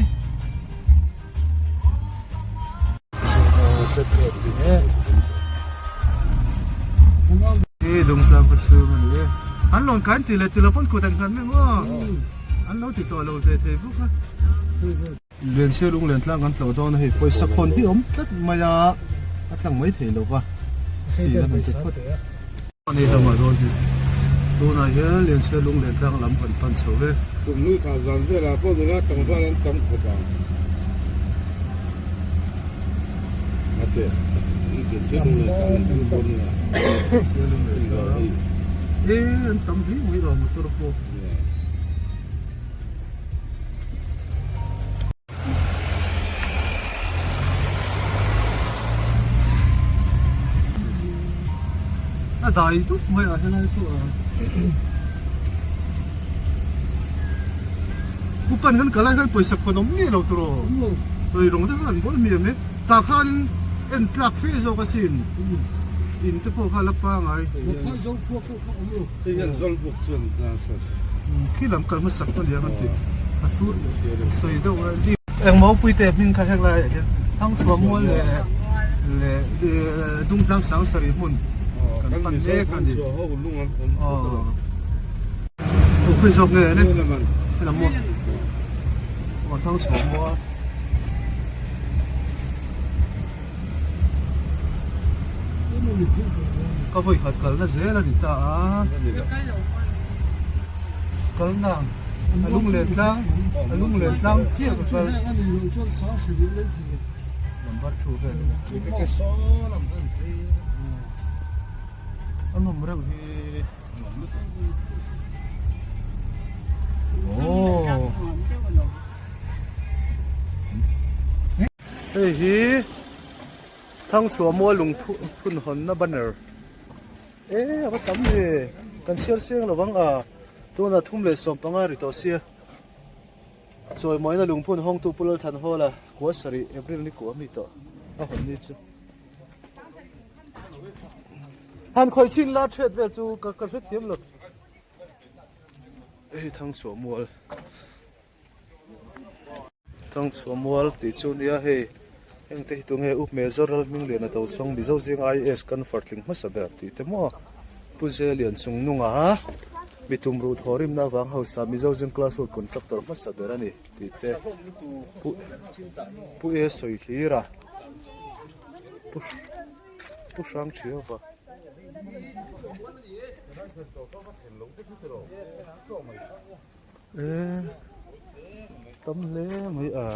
check gate a ni e. Hi Dungtlang ka chhung a ni e. An lawn kai an ti leh ti lo pawn kut an nghat mek maw? An lo ti tawh lo ve thei bawk a. Lianchhia lunglen tlang kan tlawh dawn a hei pawisa khawn hi a awm tlat mai a, a tlang mai thei lo va. Hei kan han ti phawt. Ani lamah dawn hi tunah hian Lianchhia lunglen tlang lam kan pan chho e. Kum nui kha zan velah pawh nula tlangval an tam khawp ang. Ate, Lianchhia lunglen tlang an pan dawn nia. Lianchhia lunglen tlang. E an tam hle mai lo motor pawh. A dai dup mai a helai chu a upan kan kalai khan pawisa khawn awm ngei lo tur aw sawi rawng te khan an bawl hmiam e tah khanin en tlak fe zawk asin in te pawh kha a la pangai. Khi lam kal hmasak pawh aniang an ti a thur sawi deuh a engmaw pui te hming kha heng lai ah hian Thangchhuah mual leh leh Dungtlang Sangsarih hmun kan pan mek a ni aw khawi zawk nge le helam maw aw Thangchhuah mual. Ka vawi khat kalna zel a ni ta a kalna a lunglen tlang a lunglen tlang chiah ka kal number 2 vel a nawm reuh hi oh Hei hi Thangchhuah mual lung phun hawnna banner e a va tam ve kan chhiar seng lovang a tuna 315 ri tawh sia chawimawina lungphun hawngtu Pu Lalthanhawla kua sarih April ni kua mi tawh a hawn ni chu han khawih chin la ṭhet vel chu ka ka hrethiam lo. Hei Thangchhuah mual Thangchhuah mual tih chu nia hei heng te hi tunge up Major Lalhmingliana Tochhawng Mizo zinga IAS kan fartling hmasa ber tih te maw Pu Zelian Chungnunga mi tumruh thawhrimna avang hausa Mizo zing class road contractor hmasa ber a ni tih te Pu Pu E Sawihlira Pu Pu Hrangthiauva. E tam hle mai a.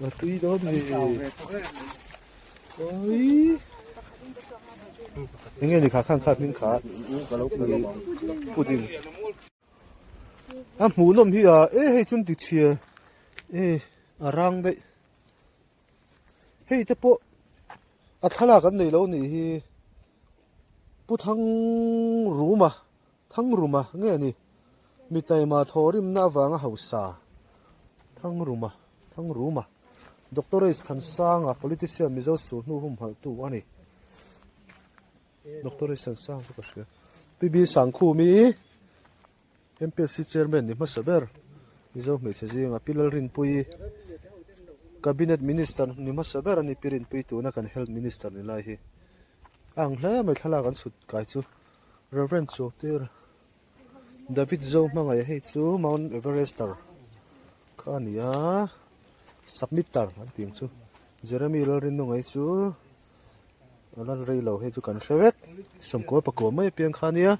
A tui dawn ni. Oi. Enge ni kha khan kha hming kha pudding. A hmuh nawm hi a e hei chun ti chhia e a rang daih. Hei te pawh a thlalak an nei lo nih hi Pu Thangruma Thangruma nge ni mi taima thawhrimna avanga hausa Thangruma Thangruma Doctor H Thansanga politician Mizo sulhnu humhalhtu a ni. Doctor H Thansanga chu ka hria. PB Sangkhumi MPSC Chairman ni hmasa ber Mizo hmeichhe zinga Pi Lalrinpuii Cabinet Minister ni hmasa ber a ni Pi Rinpuii tuna kan Health Minister ni lai hi a ang hle mai thlalak an chhut kai chu Reverend Chawktir David Zo hmangaih hei chu Mount Everester kha a ni a Submitter an tih ang chu Jeremy Lalrinnunga hi chu a lan rei lo hei chu kan hre vek sawmkawl pakua mai apiang kha a nia.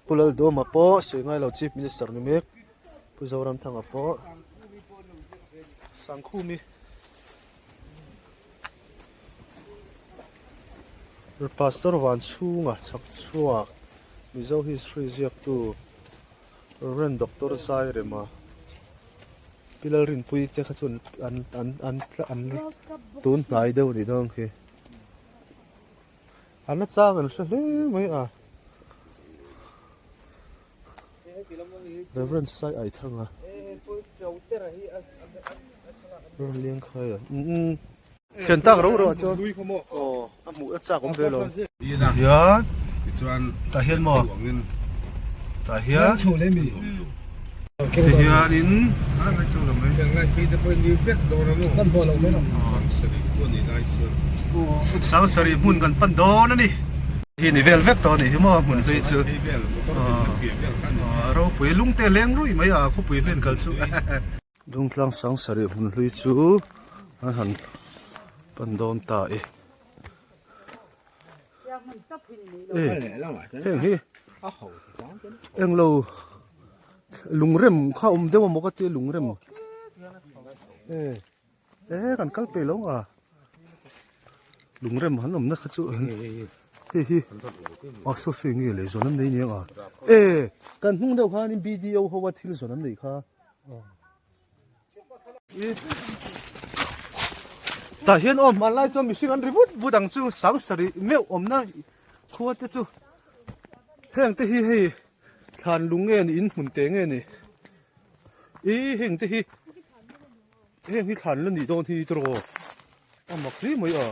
Pu Laldawma pawh sawi ngai lo Chief Minister ni mek Pu Zoramthanga pawh Sangkhumi Pastor Vanchhunga chhak chhuak Mizo History ziaktu Rev Doctor Zairema Pi Lalrinpuii te kha chu an an an an tun hnai deuh a nih dawn khi. A la chang an hre hle mai a. Reverend Sai Aithanga. Reverend Liangkhai a. Um Thian tak ro ro chuan. Aw a hmuh a chak awm ve lo. Hian tichuan tah hian maw tah hian chho leh mi. Ti hianin Sangsarih hmun kan pan dawn a ni. Hi ni vel vek tawh a nih hi maw hmun hlui chu ropui lungte leng ruih mai a khawpui hlen kal chu. Dungtlang Sangsarih hmun hlui chu an han pan dawn ta e. Heng hi englo lungrem kha awm deuh amaw ka tia lungrem e e kan kal pe lo a lungrem han awmna kha chu hei hi a saw saw nge leh zawn an nei nia a e kan hnung deuh khanin B_D_O ho a thil zawn an nei kha. Tah hian aw hmanlai chuan mihring an ri vut vut ang chu sangsarih meuh awmna khua te chu heng te hi hei thlan lung nge ni in hmun te nge ni ih heng te hi heng hi thlan la nih dawn hi tiraw a mak hle mai a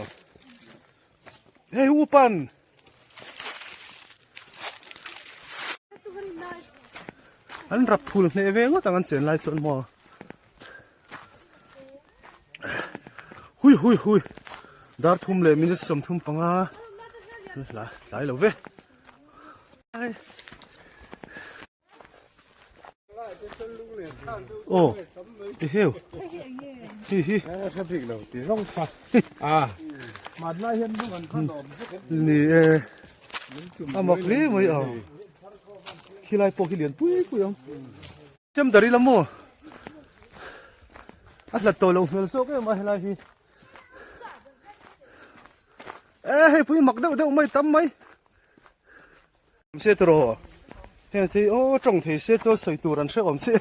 hei upan An rap phul hneh ve ngawt ang an chen lai chuan maw. Hui hui hui. Dar thum leh minute 35 la tlai lo ve. Aw ti heu hi hi ni e a mak hle mai a khilai pawh hi lian pui pui ang chem dari lam maw a hlat tawh loh hmel zawk em a helai hi e hei pui mak deuh deuh mai tam mai. Se tawh heng thei aw tawng thei se chuan sawi tur an hreh awm si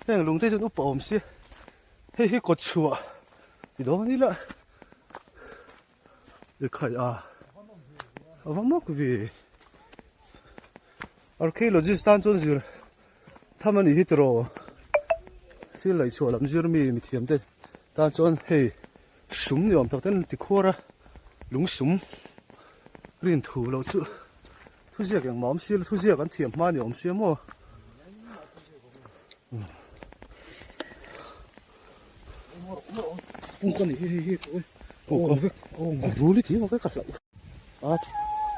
heng lung te chuan upa awm si hei hi kawt chhuah ti dawn ila i khai a a va mawk ve archaeologist tan chuan zir. Tham a nih hi tiraw thil laih chhuah lam zir mi mithiam te tan chuan hei sum ni awm tak ten ti khuar a lung sum rin thu loh chu thuziak engmah awm silo thuziak an thiam hma ni awm sia maw. Puk a nih hi hei hi puk a vek a rul i ti maw ka hlauh a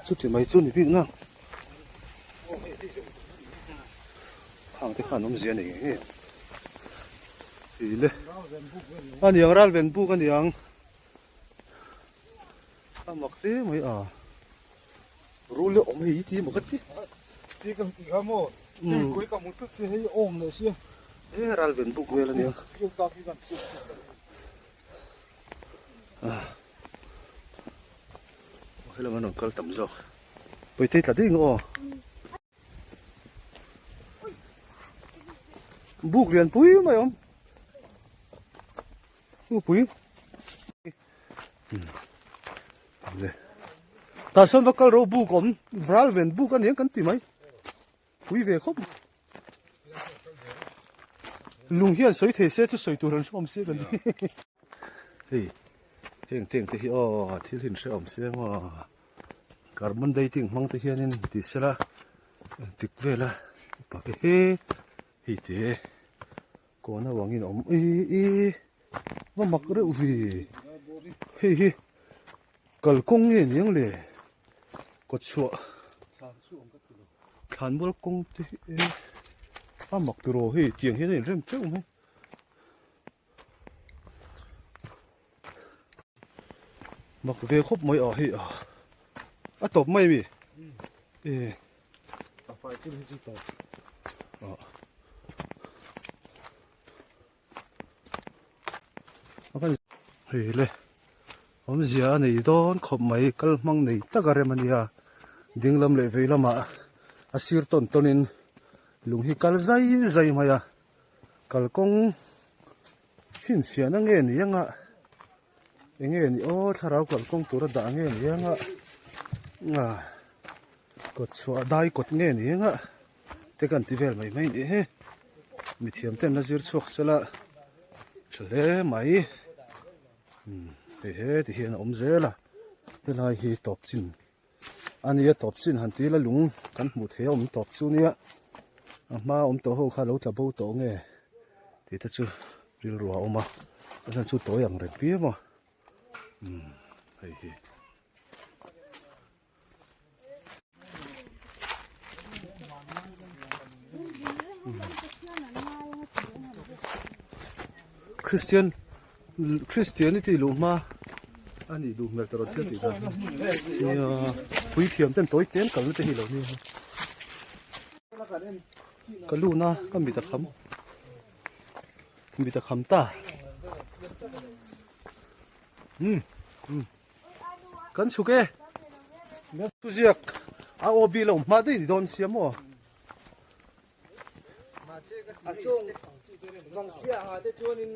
chuti mai chu ni bik na khang te khan awmzia nei ngei ngei ang le a niang ral ven buk a niang a mak hle mai a rul hi awm hei i ti maw ka ti ti ka ti kha maw hei kawih ka hmu tlat che hei awm leh sia e ral ven buk vel a nia helam an rawn kal tam zawk pawitei tla ding aw buk lian pui mai awm Upui tah sawn va kal ro buk awm ral ven buk a ni ang kan ti mai pui ve khawp lung hian sawi thei se chu sawi tur an hreawm sia kan ti hei heng teng te hi aw thil hi an hreawm sia maw carbon dating hmang te hianin ti sela engtik vela he hei te. Kawn avangin awm i i va mak reuh vi hei hi kalkawng nge ni ang le kawtchhuah thlanmual kawng te hi e a mak tiraw hei tiang hian a inrem teuh mai mak ve khawp mai a hei a a tawp mai ami e. A fai chin hi chu tawp. Ah. A hei le awmzia a nei dawn khawp mai kal hmang nei tak a rem a nia ding lam leh vei lamah a sir tawn tawn in lung hi kal zai zai mai a kalkawng chhinchhiahna nge ni anga eng nge ni aw thlarau kalkawng tura dah nge ni anga ah kawt chhuah dai kawt nge ni anga te kan ti vel mai mai ni he mithiam ten la zir chhuak sela tha hle mai umm hei he ti hian a awm zel a helai hi tawp chin a nia tawp chin han ti ila lung kan hmuh theih a awm tawp chu nia a hma awm tawh ho kha lo tla bo tawh nge tih te chu rilru a awm a a chhan chu tawi ang reng viau a umm hei hi. Christian Christianity luh hma a nih duh hmel tawrh thil tih dan nia puithiam ten tawi ten kalna te hi lo nia ka luna ka mit a kham mit a kham ta um um kan chhuk e thuziak a aw bi lo hma daih ni dawn sia maw. A sawng vang chhia ha te chuanin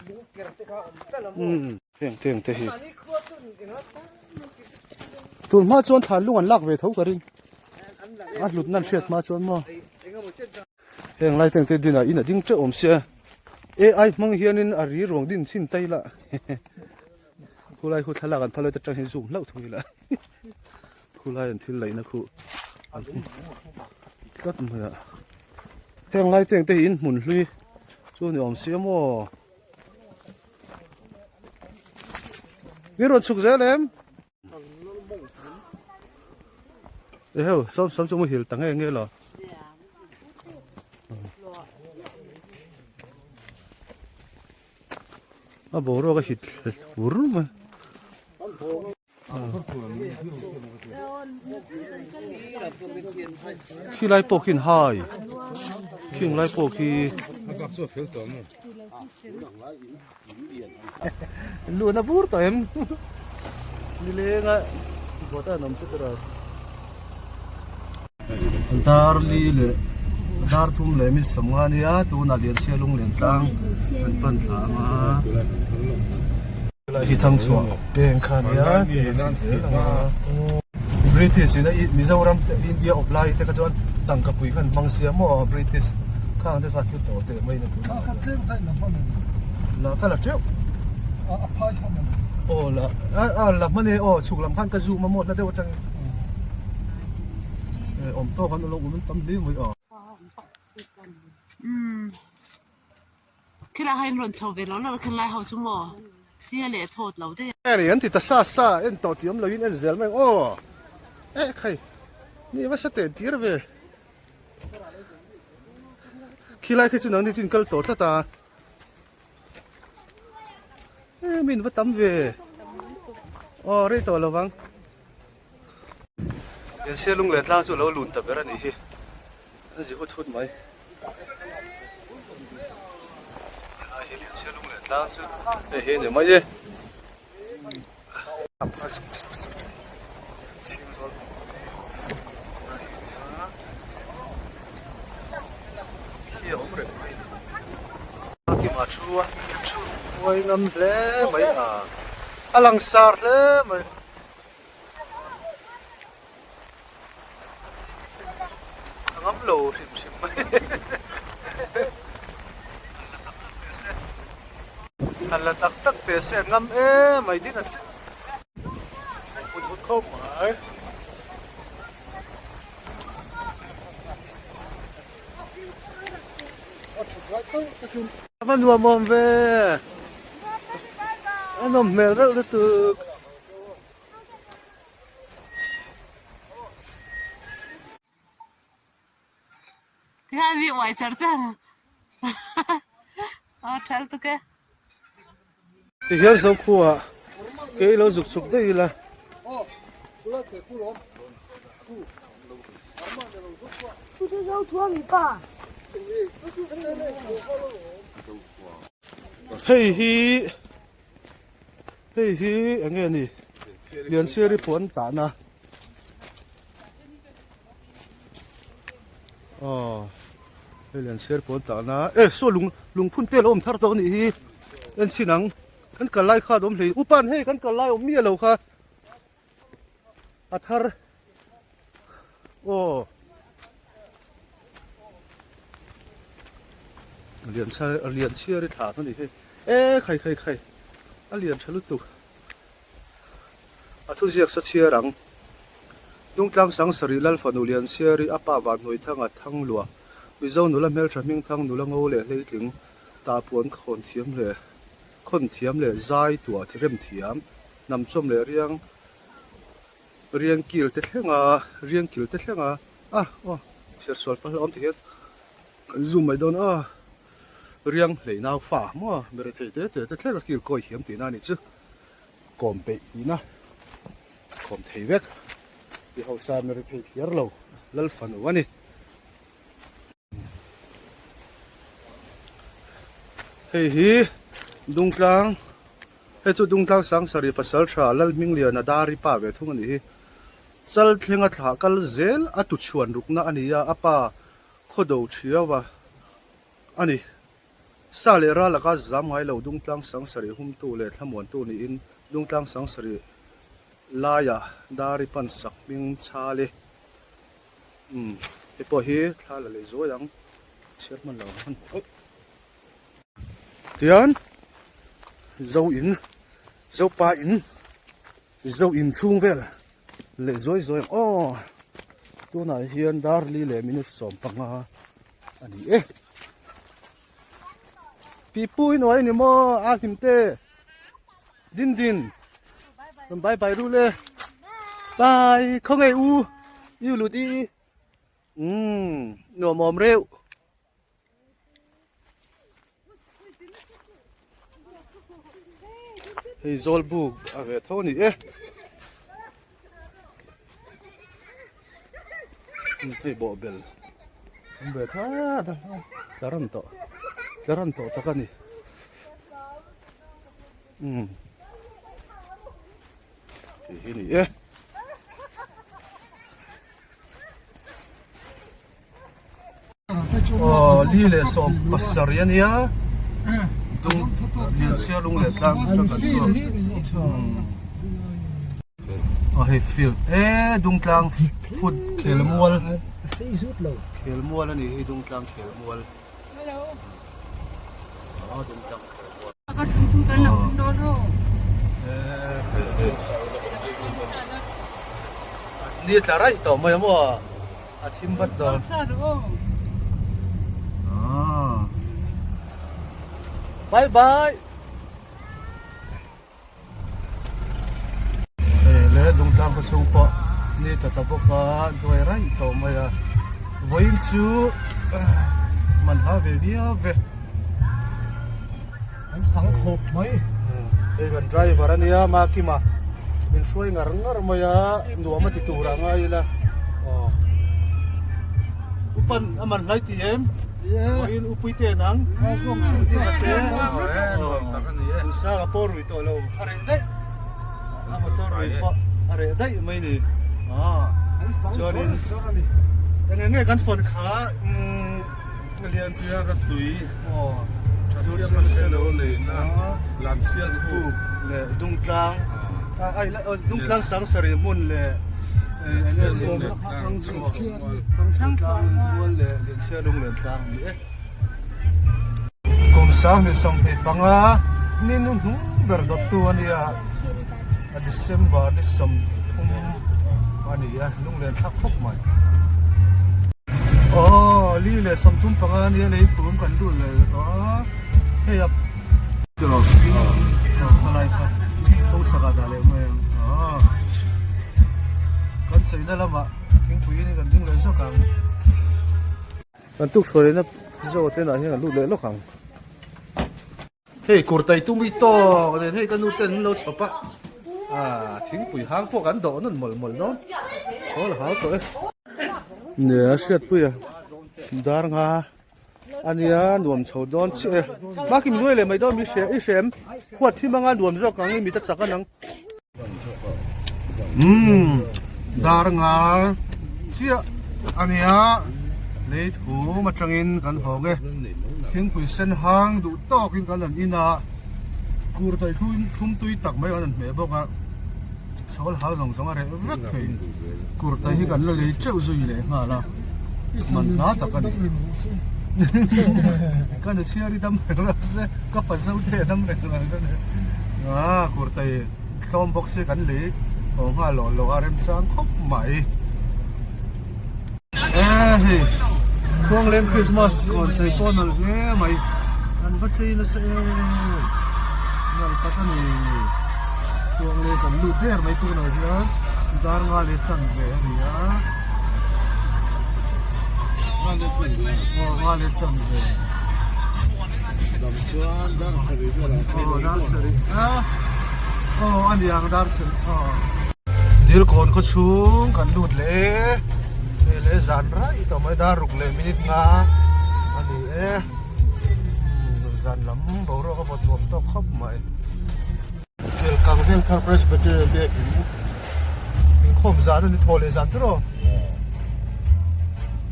lung ker te kha awm tlat a maw. Heng te ang te hi. Tun hma chuan thlan lung an lak ve tho ka ring. A hlut nan hriat hma chuan maw. Heng lai te ang te dinah in a ding teuh awm sia. AI hmang hianin a ri ruang din chhin tai la. Khulai khu thlalak an phal atang hian zoom hlauh thung ila. Khulai an thil laihna khu an tlat mai a. Heng lai te ang te hi in hmun hlui chu ni awm si a maw. Mi rawn chhuk zel em? Eheu sawm sawm chu muhil ta nge nge lo. A boruak a hit ur mai. Khi lai pawh khian hai khing lai pawh khi luhna bur tawh em nilenga vawt a an awm chu tawh Dar li leh dar thum leh mi sawmnga nia tunah Lianchhia lunglen tlang an pan thla ang a helai hi thangchhuah peng kha ania tih a chhim zel ang a. British in a Mizoram te India awp lai te kha chuan tangka pui khan hmang sia maw British khang te kha hlu tawh teh mai na tur. Kha kha tlem kha in la hman em? La kha la teuh. A a phai kha hman em? Aw la a a la hman e aw chhuk lam khan ka zoom a maw hla deuh atangin. Awm tawk an lo awm tam hle mai a. Umm khilai hian rawn chho ve lo lo khilai ho chu maw thlia leh thawt lo daih a. Eri an ti ta sa sa en tawh tih awm lo in en zel mai ang aw eh khai ni va sa teh tir ve khilai khi chu nangni chu in kal tawh tlat a eh min va tam ve aw rei tawh lo vang. Lianchhia lung leh tlang chu a lo lun ta ber a nih hi a zi hut hut mai helai hi Lianchhia lung leh tlang chu hei hi a ni mai e khi a awm reng mai a kima thu a thu huai ngam hle mai a a langsar hle mai. A ngam lo hrim hrim mai. Han la tak tak teh se a ngam em mai din a che. Hut hut khawp mai. A va nuam awm ve. A nawm hmel reuh lutuk. Tikhan mi uai char char. Aw thal tuk e. Tihian Zokhua kei lo zuk chhuk daih ila. Hei hi Hei hi eng nge ni Lianchhiari pawh an tahna aw hei Lianchhiari pawh an tahna e saw lung lungphun te a lo awm thar tawh a nih hi en chhin ang kan kal lai kha a awm hlei upan hei kan kal lai awm miah lo kha a thar aw Lianchhiari thlah a ni hei e khai khai khai a lian tha lutuk a thuziak sa chhiar ang Dungtlang Sangsarih Lalfanu Lianchhiari a pa Vanhnuaithanga Thangluah Mizo nula hmeltha hmingthang nula ngo leh hleitling tahpuan khawn thiam leh khawn thiam leh zai tuah rem thiam hnam chawm leh riang Riang kil te thleng a, riang kil te thleng a, a aw chhiar sual pal awm tikhian kan zoom mai dawn a, riang hlei nau fa maw bere thei te te te thleng a kil kawi thiam tihna a nih chu, kawm peih tihna kawm thei vek ti hausa mere thei thliar lo lal fanu a ni. Hei hi Dungtlang hei chu Dungtlang Sangsarih pasal tha Lalhmingliana Dari pa ve thung a nih hi. Chal thlenga thlah kal zel a tuchhuan rukna a ni a, a pa khawdo thiau a a ni. Sa leh ral laka zam ngai lo Dungtlang Sangsarih humtu leh thlamuantu niin Dungtlang Sangsarih laia Dari pan sak hming chhal e. Umm hei pawh hi thla la leh zuai ang chhiar hman lo ang oh tihian zo in zopa in zo in chhung vel leh zuai zuai ang aw tunah hian darli leh minute 15 a ni e pipu i nuai ni maw a hlim te. Din din rawn bye bye ru le bye khaw ngei u i lut i umm nuam awm reuh hei zawl buk a ve tho a ni e hei bawhbel awm ve tha ta tla rawn tawh tla rawn tawh tak a ni. Umm tih hi ni e. Aw li leh 70 a nia dung lianchhia lung leh tlang chu kan chhuak. Aw hei field e Dungtlang foot khelmual a sei zut lo. Khelmual a ni hi Dungtlang khelmual. Hello. Aw Dungtlang khelmual. Ni tla raih tawh mai a maw a thim vat dawn. Bye bye. Hei le Dungtlang khaw chhung pawh ni ta ta bawk a duai raih tawh mai a vawiin chu man hla ve viau ve. An fang khawp mai. Hei kan driver a nia Makima min hruai ngar ngar mai a nuam a ti tur ah ngai ila aw upan a man hlai ti em vawiin upui te nang zawng chin te in sanga pawh rui tawh lo a reh daih a motor rui pawh a reh daih mai ni chuanin eng eng nge kan phone kha lian Chiara tui tha siam a hre lo leina lam sial puk leh Dungtlang Dungtlang Sangsarih hmun leh Thangchhuah mual leh Lianchhia Lunglen tlang a ni e. Kum 2025 ni nu hnung ber dawttu a nia a December ni 30 a ni a lunglen thlak khawp mai. Aw li leh 35 nia lei thum kan lut leh tawh a hei a tiraw aw khalai kha kawng chhakah dah leh mai ang aw kan sawina lamah thingpui in kan ding leh zawk ang. Kan tuk chhuah lehna zo te ah hian kan lut leh lawk ang. Hei kurtai tum i tawk nen hei ka nu ten an lo chhawp a ah thingpui hang pawh kan dawh nawn mawlh mawlh dawn chawl a hau tawh e. Nia a hriatpui a dar nga a nia nuam chho dawn chiah e bakih min nuai leh mai dawn mi hria i hrem khuat thim anga nuam zawk ang i mit a chak a nang. Umm dar nga chiah a nia lei thum atangin kan hawng e thingpui sen hang duh tawkin kan han in a kur tawi thlum tui tak mai kan han hmeh bawk a chhawl hal zawng zawng a reh vek thei kur tawi hi kan la lei teuh zui leh nghal a man hla tak a ni ka nu chhiar i dam reng lo se ka pa zo te a dam reng lo se ah kur tawi tlawm bawk se kan lei haw nghal loh loh a remchang khawp mai e hei khuangleng Christmas kawn chei pawh a nalh hle mai an va chei nasa em nalh tak a ni khuangleng kan lut der mai tunah hian dar nga leh chan ve a ni a aw nga leh chan ve aw dar sarih a aw a ni ang dar sarih aw Dilkawn khaw chhung kan lut leh e hei leh zan raih tawh mai dar ruk leh minute nga a ni e zan lam boruak a vawt nuam tawk khawp mai. Kelkang Vengthar Presbyterian Biakin inkhawm zan a ni thaw leh zan tiraw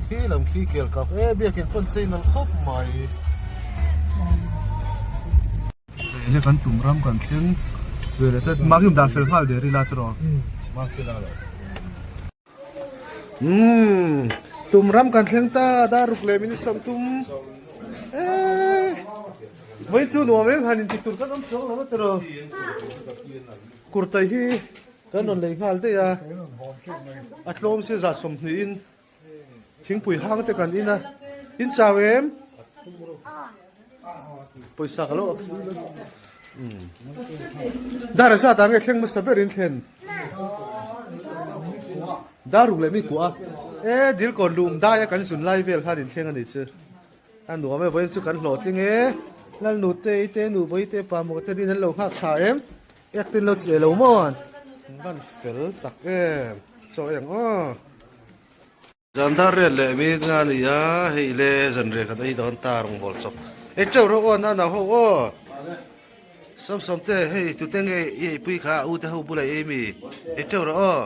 khi lam khi Kelkang e Biakin pawn chei nalh khawp mai. Hei kan tum ram kan thleng ve leh tlat mahni dan fel nghal der ila tiraw. Umm tum ram kan thleng ta dar ruk leh minute 30 eee vawiin chu nuam em han inti tur kan awm chuang lo a tiraw kurtai hi kan rawn lei nghal daih a a tlawm si zah 20 in thingpui hang te kan in a in chau em pawisa ka lo dar a zat ah nge thleng hmasa ber in thlen. Dar ruk leh mi kuah a e dil kawn lum dai a kan zun lai vel khan inthleng a ni chu a nuam e vawiin chu kan hlawhtling e Lalnu te i te nu bawi te pa maw te rin an lo nghak tha em ek tin lo che lo maw an van fel tak em chaw eng aw. Zan dar riat leh mi nga a ni a, hei le zan riat khat ei dawn ta rawng bawl chawp. Ei teuh rawh aw nana ho aw. Sawm sawm te hei tute nge i eipui kha a u te ho bulah i ei mi. Ei teuh rawh aw.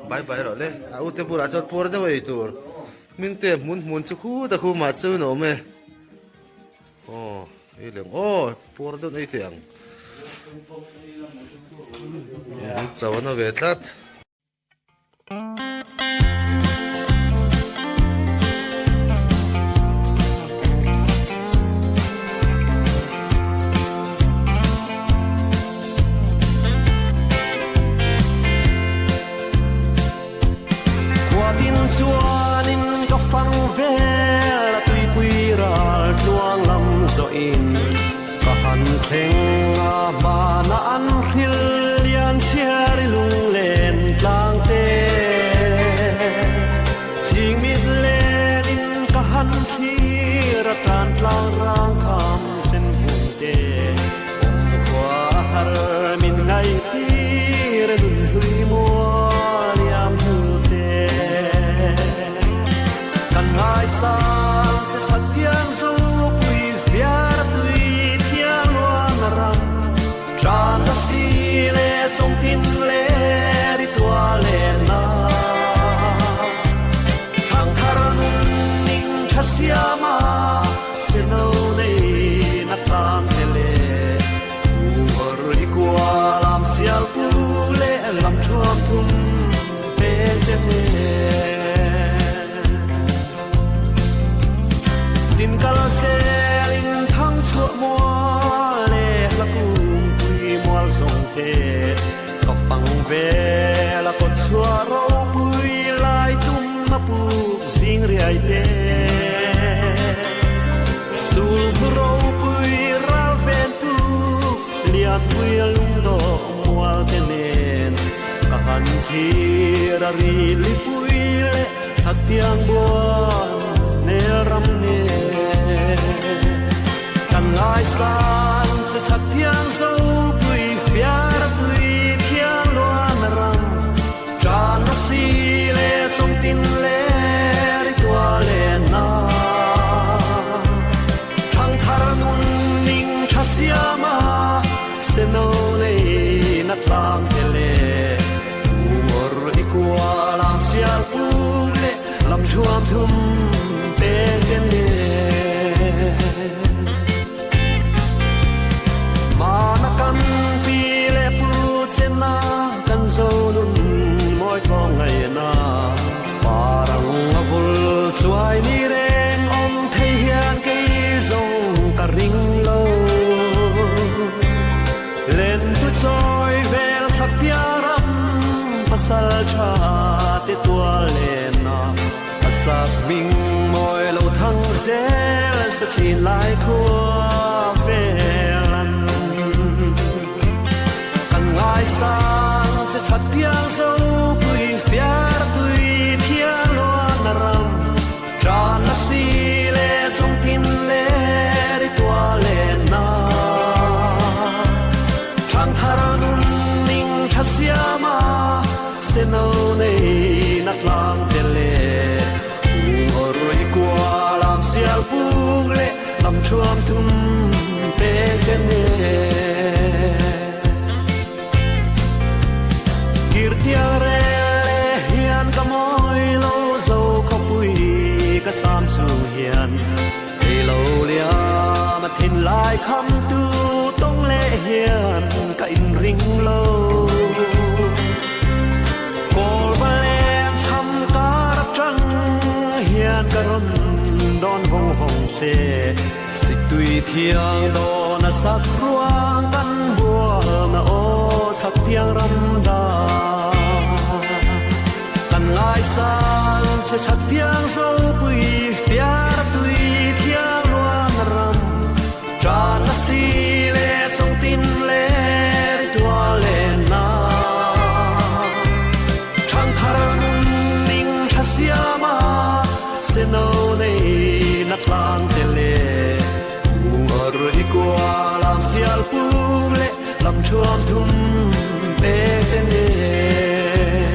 Bai bai rawh le. A u te bulah chuan puar deuh ei tur. Hming te hmun hmun chu khu ta khu mah chu in awm e. Aw ei lem aw puar deuh ei teh ang. Chaw a na ve tlat. in ka han thleng a hmana an hril lian chhiar i lunglen tlang te chingmit len in ka han thlir a tan tlang rang kham sen vung te awm khua a har min ngaih tir e nun hlui mual iam hnu te. Kan ngaisang che chhat thiang zo pui fiar tui thiang luang a ram tan a si le chawng tin le ri tua len na thang thar nun ning tha siama se no nei na tlang te le ur i kua lam sial pu le lam thuam thum peng te nen Tin kal zelin thang chhuah mual le hla kung pui mual zawng te ka fang vel a kawt chhuah ropui lai tum a puk zing riai te Sul hmu ropui ral ven puk lian pui a lungdawh mual te nen Ka han thlir a ri lipui leh chhaktiang buan hmel ram nen. Kan ngaisang che chhaktiang zopui fiar tui thiang luan ram tan a si le chawngtin le ri tua len na. Thangthar nun ning tha siama seno nei na tlang te le Ur i kua lam sial pu le lam thuam thum peng te nen. Mana kan pi le pu chena kan zo nun mawi tlawng ngai na parang a vul chuai ni reng awm thei hian kei zawng ka ring lo. Len tu chawi vel chak tia ram pasal tha te tual len a a sak hming mawi lo thang zel sa thin lai khua vel an kan ngaisang che chhat piang zo pui fiar tui thiang luan a ram tan a si le chawng tin le ri tua len na thang thar nun ning tha siama seno nei na tlang te le ur i kua lam sial puk le lam thuam thum pek te nen Kirtiang rel le hian ka mawi lo zo khawpui ka cham chung hian ei lo liam a thin lai kham tu tawng leh hian ka inring lo. Kawl va leng cham kar atang hian ka rawn dawn vawng vawng che. Siktui thiang dawn a sak ruang kan bualna aw chhak tiang ram dan. Kan ngaisang che chhak tiang zopui fiar tui thiang luan ram. Tan a si le chawng tin le ri tua len na. Thangthar nun ning tha siama seno nei na tlang te le ur i kua lam sial puk le lam thuam thum pek te nen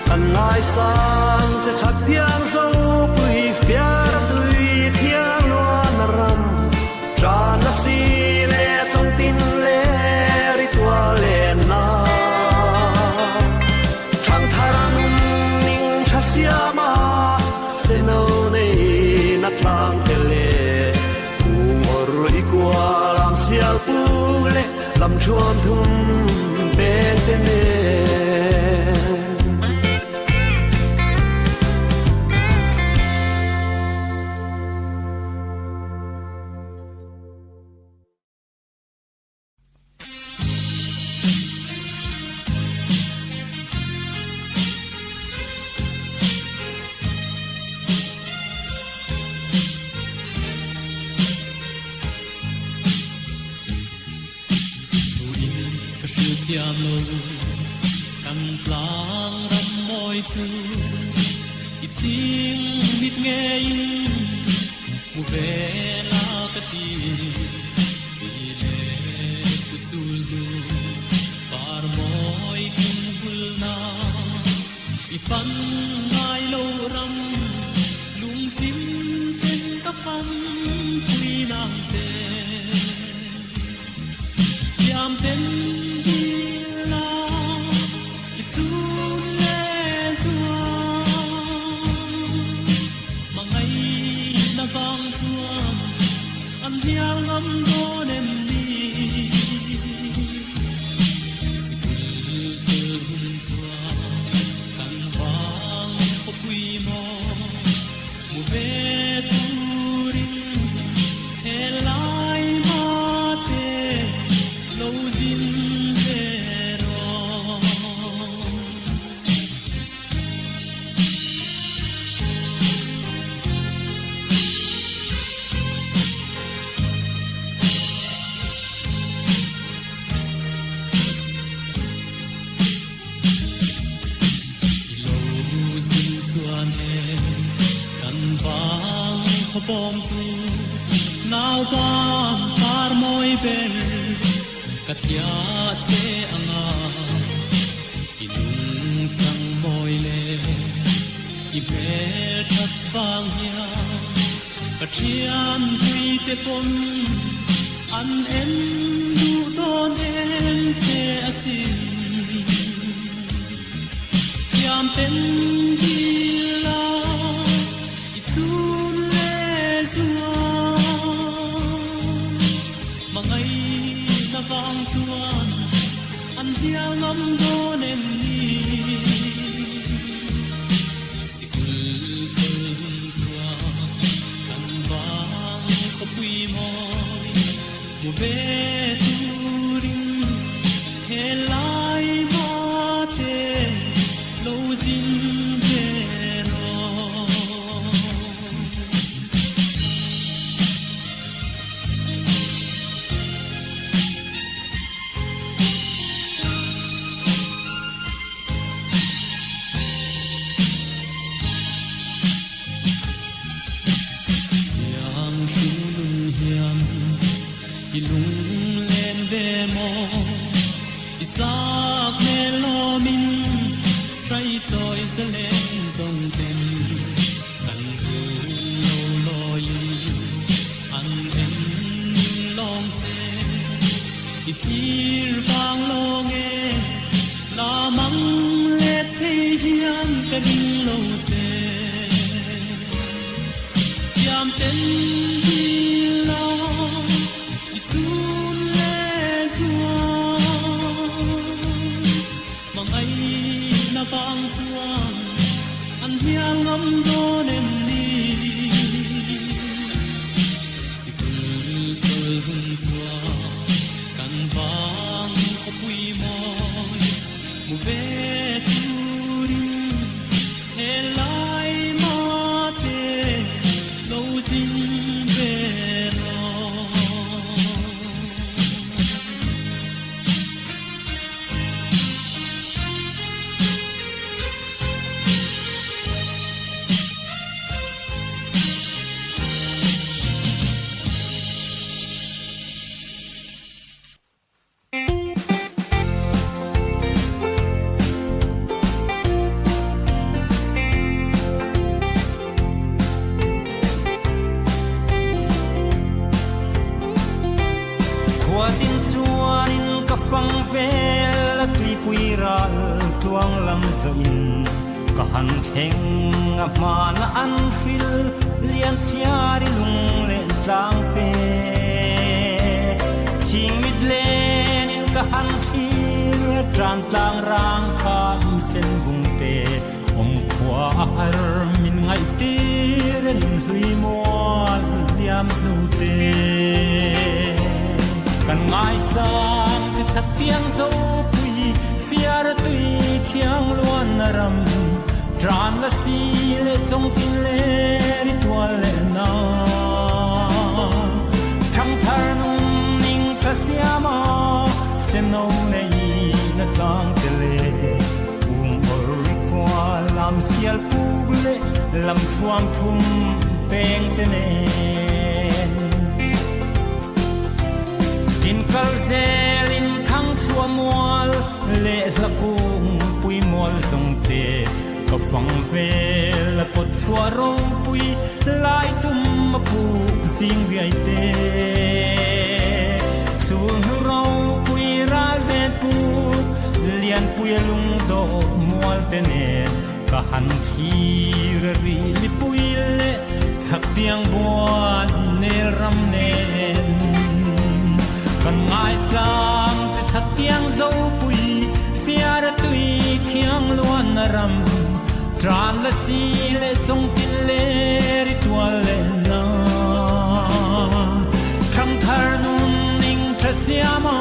kan ngaisang che chhak tiang zopui fiar tui thiang luan ram tan a si le chawng tin le ri tua len na thangthar nun ning tha siama seno nei na tlang te le ur i kua lam sial puk le lam thuam thum pek te nen. thiam lo kan tlang ram mawi chu i ching mit ngeiin hmu ve la ka ti ti leh ku chul hnu par mawi kim hul na i fan ngai lo ram lungchim ten ka fan pui nang che. Thiam ten dil a i chun leh zuam. Hmangaihna vang chuan an hnial ngam dawn em ni? Sikul chul hun chuan kan vang khawpui maw hmu ve turin Helai mate lo zin ve rawh. I lo zin chuan e kan vang khawpawm tu nau ban par mawi ber ka thliah che anga i lung chang mawi le i hmel that vang hian ka thian pui te pawn an en duh dawn em che asin. Thiam ten dil a i chun leh zuam. Hmangaihna vang chuan an hnial ngam dawn em ni? Sikul chul hun chuan kan vang khawpui mawi hmu ve turin helai mate lo zin ve rawh. Thiang hringnun hian i lunglen ve maw? I sak hmel lawmin hrai chawi zalen zawng ten kan hun lo lawiin an en ning lawng che. I thlir vang lawng e, la mang let thei hian ka ring lo che. Thiam ten dil a i chun leh zuam. Hmangaihna vang chuan an hnial ngam dawn em ni? Sikul chul hun chuan kan vang khawpui mawi hmu ve turin helai mate lo zin ve rawh. Khuatin chuanin ka fang vel a tuipui ral tluang lam zawhin Ka han thleng a hmana an hril lian chhiar i lung leh tlang te. Chhing mit lenin ka han thlir tan tlang rang kham sen vung te. Awm khua a har min ngaih tir e nun hlui mual liam hnu te. Kan ngaisang che chat piang zopui fiar tui thiang luan na ram tran la si le chong tin le ri tual le na thang thar nung ning tha siama se no nei na tlang te leh kum awr ri kua lam sial puk leh lam thuam thum peng te nen. Tin kal zelin thang chhuah mual leh hla kung pui mual zawng te ka fang vel a kawt chhuah ropui lai tum a puk zing riai te. Sul hnu ropui ral ven puk lianpui a lungdawh mual te nen ka han thlir a ri lipui leh chhak tiang buan nel ram nen. Kan ngaisang che chhak tiang zopui fiar a tui thiang luan a ram tan la si leh chawng tin le ri tual leh na. Thangthar nun ning tha siam a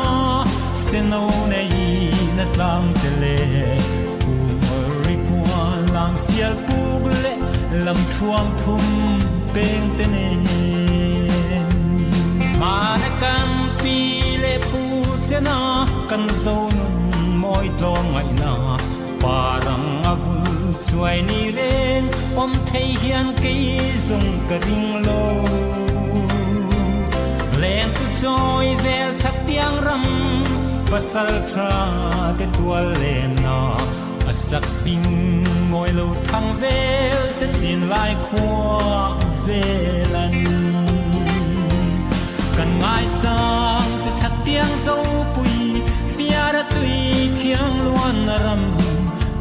seno nei na tlang te leh kum ri kua lam sial puk leh lam thuam thum peng te nen. Hmana kan pi leh pu chena kan zo nun mawi tlawm ngaihna parang a vul chuai ni reng awm thei hian kei zawng ka ring lo. Leng tu chawi vel chhak tiang ram pasal tha te tual len na a sak hming mawi lo thang vel se chin lai khua vel an. Kan ngaisang che chhak tiang zopui fiar a tui thiang luan a ram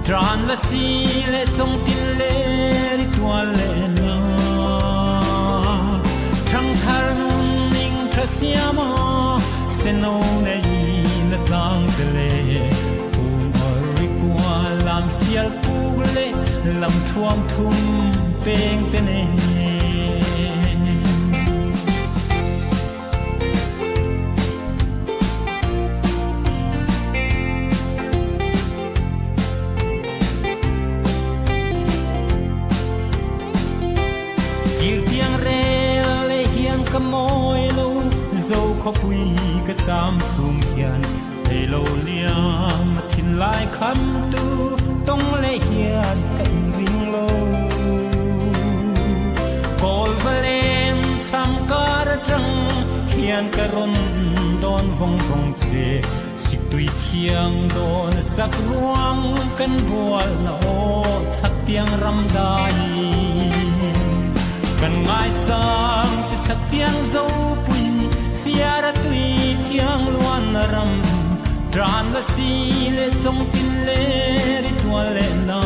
tran la si leh chawng tin le ri tual leh na. Thangthar nun ning tha siam a seno nei na tlang te leh kum awr ri kua lam sial puk leh lam thuam thum peng te nen. Kirtiang rel leh hian ka mawi lo zo khawpui ka cham chhung hian thei lo liam a thinlai kham tu tawng leh hian ka inring lo. Kawl va leng cham kar atang hian ka rawn dawn vawng vawng che Siktui thiang dawn sak ruang kan bual na aw chhak tiang ram dai. Kan ngaisang che chhak tiang zopui fiar a tui thiang luan a ram tran la si leh chawng tin le ri tual leh na.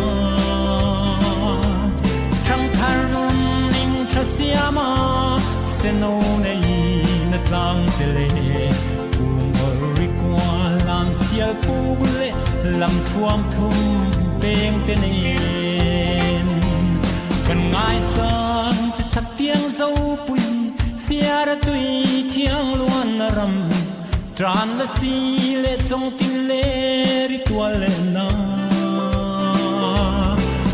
Thangthar nun ning tha siam a seno nei na tlang te leh kum awr ri kua lam sial puk leh lam thuam thum peng te nen. Kan ngaisang che chhak tiang zopui fiar a tui thiang luan a ram tran la si leh chawng tin le ri tual leh na.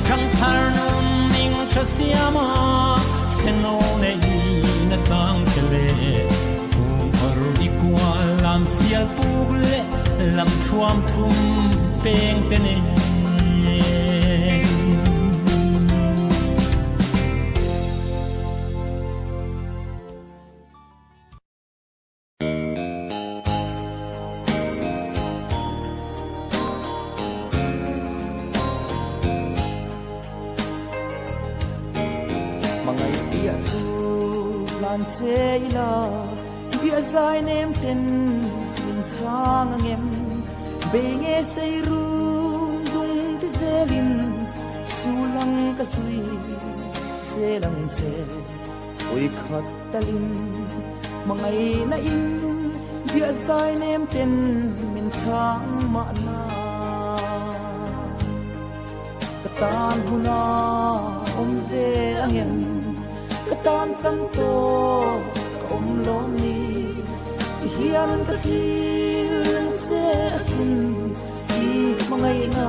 Thangthar nun ning tha siam a seno nei na tlang te leh kum awr i kua lam sial puk leh lam thuam thum peng te nen. Hmangaih biah thu hlan che ila, biah zai nem ten min chhang angem. Bei nge sei rum dung ti zelin sulang ka zui zel ang che. Ui khat talin hmangaihna in biah zai nem ten min chhang mahna. Ka tan huna awm ve angem, ka tan chang tawh ka awm lawm ni. Ti hian ka thlir che asin, i hmangaihna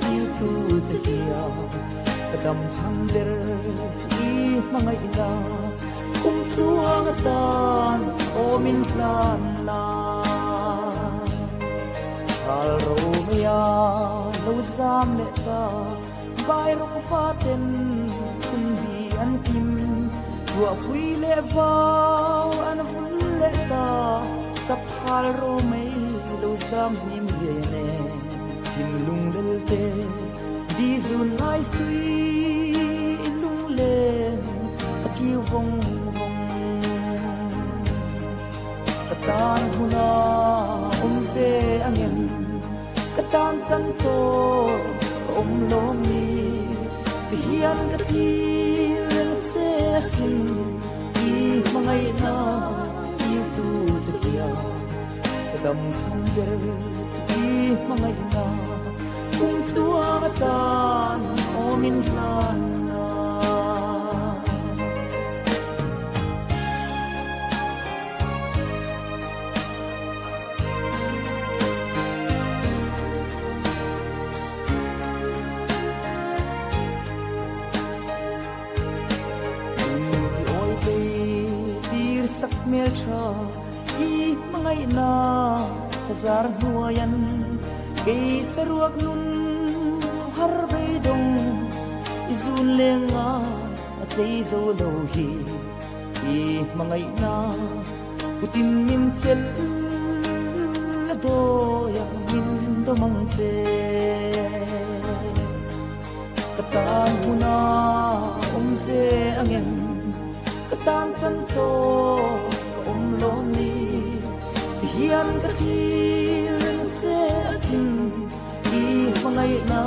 riltu che hian. Ka dam chhan ber chu i hmangaihna, kum tluang atan awmin hlan la. Thal ro. zam leh ta Vairawk faten hun bi an kim Ruahpui leh vau an vul leh ta Chaphal romei lo zam hnim riai nen Thinlung lelte di zun lai sui lunglen a kiu vawng vawng Ka tan hmuna awm ve angem Ka tan chan tawh ka awm lawm ni Ti hian ka thlir reng che asin I hmangaihna tirtu che hian Ka dam chhan ber che i hmangaihna Kum tluang atan awmin hlan na. Sak hmel tha i hmangaihna thazar hnuaian kei saruak nun khawhar beidawng i zun lenga a tlei zo lo hi i hmangaihna Putin min chelh la dawi ang min dawm ang che. Ka tan hmuna awm ve angem ka tan chan tawh ka awm lawm ni ti hian ka thlir reng che asin i hmangaihna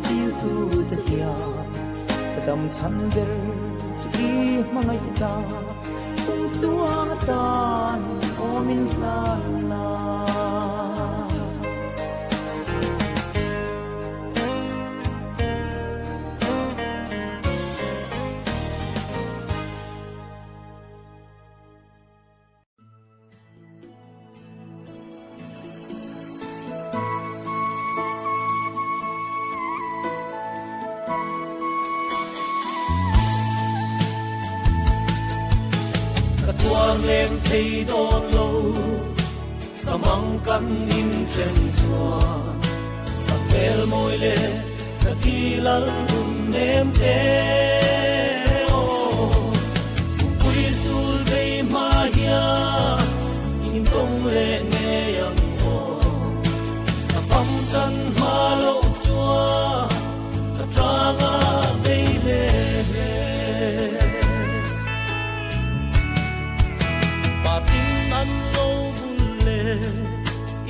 diltu che hian ka dam chhan ber chu i hmangaihna Kum tluang atan awmin hlan la. Ka tuar leng thei dawn lo samang kan in then chuan sakhmel mawi leh ka thi lal nun nem te aw Kumpui sul vei hma hian in tawng leh ngei ang aw Ka fam chan hma loh chuan ka tanga bei hle hle. Patin an lo vul le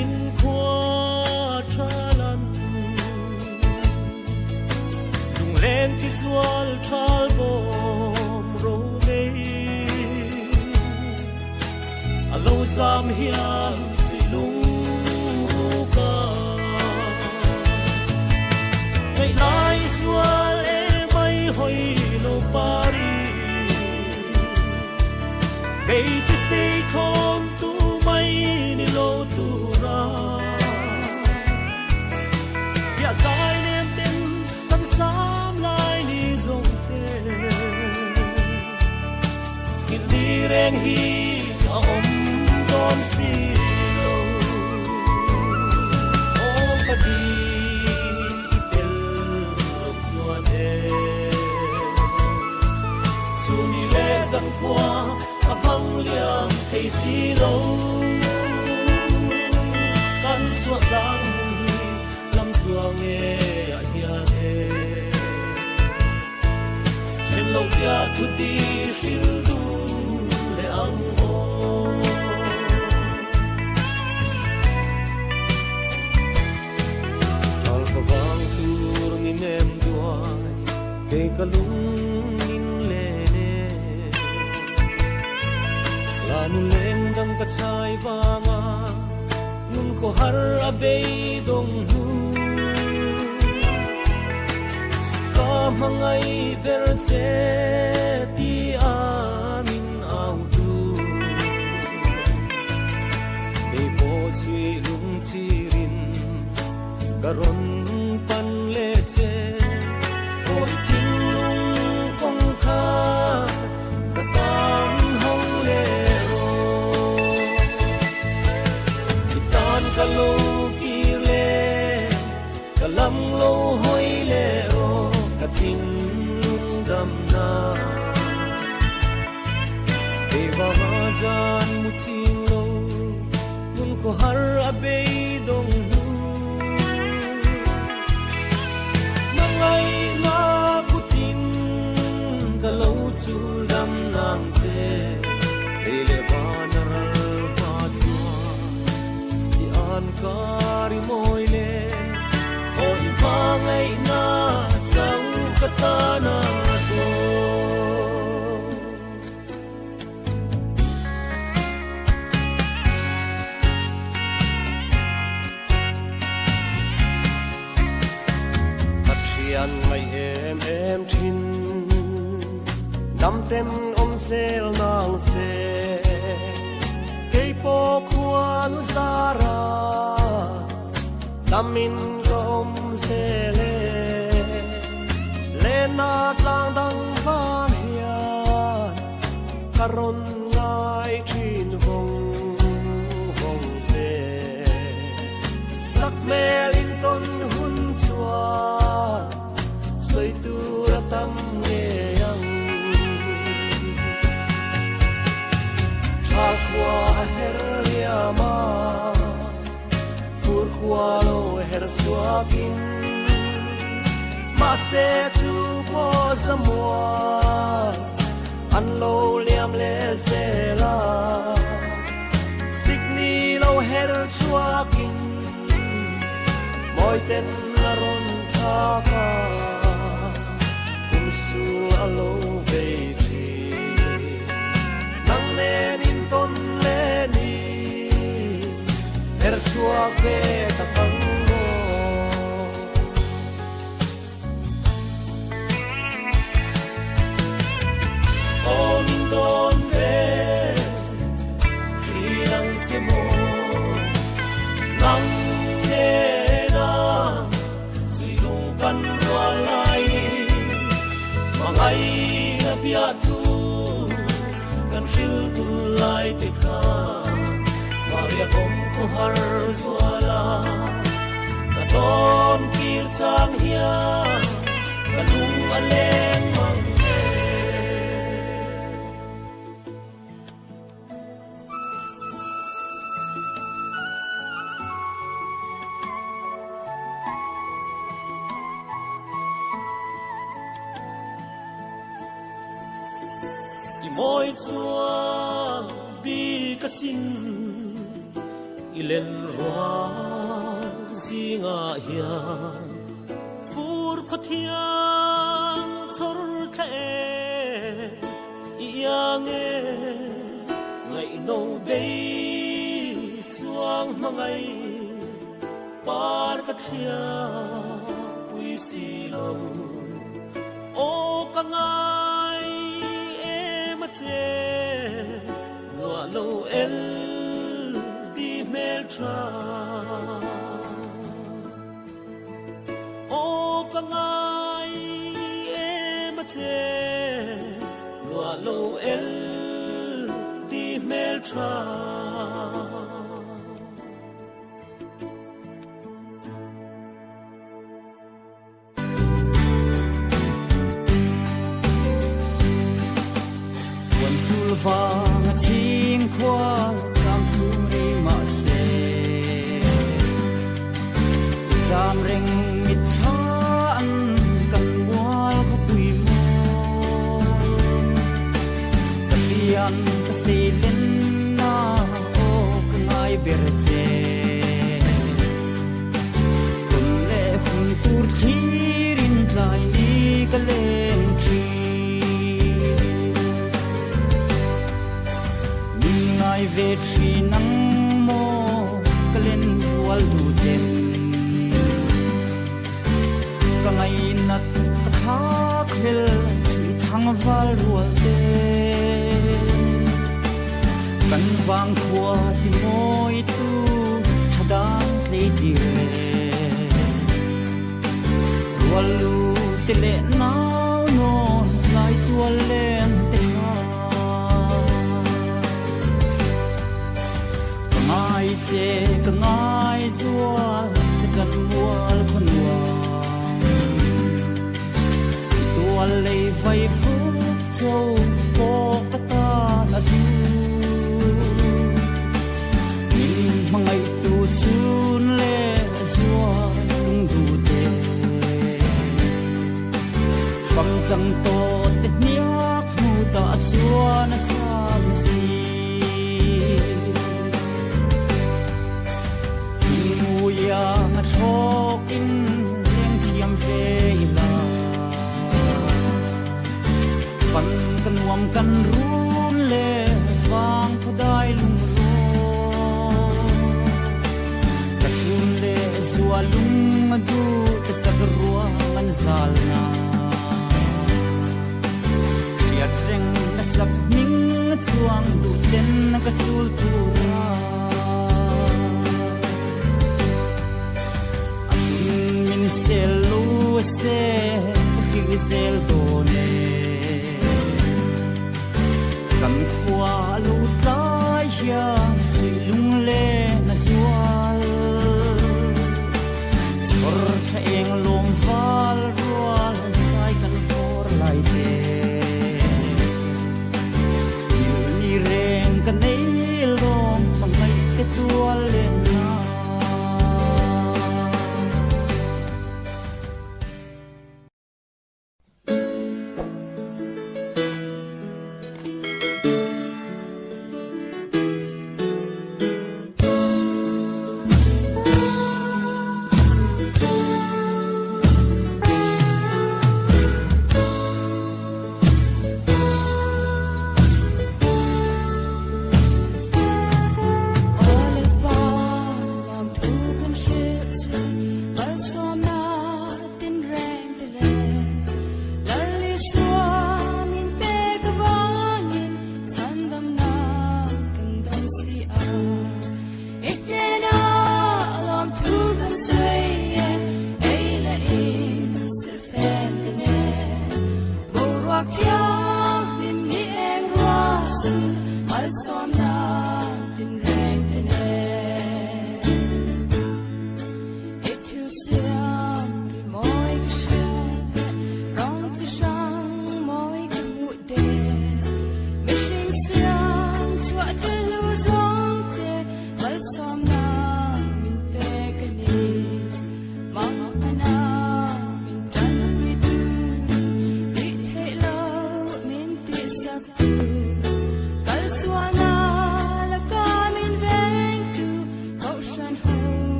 in khua tha lan Lunglen ti zual thal bawm ro nei A lo zam hian si lung ruka Ngaih lai zual e mai hoi lo pari Kei ti sei khawm tu mai ni lo tura Bia zai nem ten kan sam lai ni zawng te Nghilh ni reng hi a awm dawn si lo Aw ka di i tel lo chuan e Chuni leh zankhua ka hmang liam thei si lo Kan chhuah tlang hun hi lam tluang e ah hian e Then lo tia thu ti hril dun leh ang aw. Alpha vang tur ni nem duai kei ka lung in len e. La nu leng dang ka chai vanga nun khaw har a beidawng hnu. Ka hmangaih ber che ti a min au tu. Kei pawh suih lung chhirin ka rawn pan leh che. Hawi thinlung kawngkhar ka tan hawng leh rawh. I tan ka lo kir leh ka lam lo. khawhar a beidawng hnu. Hmangaihna kutin ka lo chul dam nang che, lei leh van a ral hma chuan i an kar i mawi le, aw i hmangaihna chau ka tan a tawp. Ka thian ngaih em em thin, damten awm zel nang se, keipawh khuan zara damin ka awm zel e. Lena tlang dang van hian ka rawn ngai thin vawng vawng che. Sak hmel in tawn hun chuan sawi tur a tam ngei ang. Thal khua a her liam a. Fur khua lo her chhuakin mahse chu pawh zamuan an lo liam leh zel a, sikni lo her chhuakin mawiten a rawn thlak a, kum sul a lo vei thin. Nang nen in tawn leh ni. Her chhuak ve tak ang maw? Aw min dawn ve thin ang che maw? Nang nena suihlung kan rual laiin hmangaihna biahtu Kan hril tun lai te kha Maria kawm khawhar zual a, ka tawn kir chang hian ka lung a leng mang e. I mawi chuan bik a sin, i len rual zingah hian fur khaw thiang chhawr thla e, i iang e ngaihno bei chuang hmangaih par ka thlia pui si lo. Aw ka ngai em a che, luah lo el ti hmel tha. Aw ka ngai em a che, luah lo el ti hmel tha. Tuantul vang a ching khua cham chung rei mah se Zam reng mit thla an kan mual khawpui mawi Ka pian ka seilen na aw ka ngai ber che Kum leh hun tur thlir in tlai ni ka leng thin. Min ngai ve thin ang maw ka len rual duh ten. Ka ngainat ka thlak hlel chhui thang val rual te. Kan vang khua ti mawi tu tha dan tlei tir le. Rual lu te leh nau nawn lai tual leng te kha. Ka ngai che ka ngai zual che kan mual khaw nuam. I tual lei vai vuk cho pawh ka tan a du. Min hmangaih. a duh te sak ruang an zal na. Hriat reng na sak hming a chuang duh ten ka chul tur a. A tun min sel lo a se ka hril zel dawn e. Kan khua a lo tlai hian suih lunglen a zual. Chhawr thla eng lawm val rual zai kan vawr lai te. Nghilh ni reng ka nei lawm hmangaih te tual len na.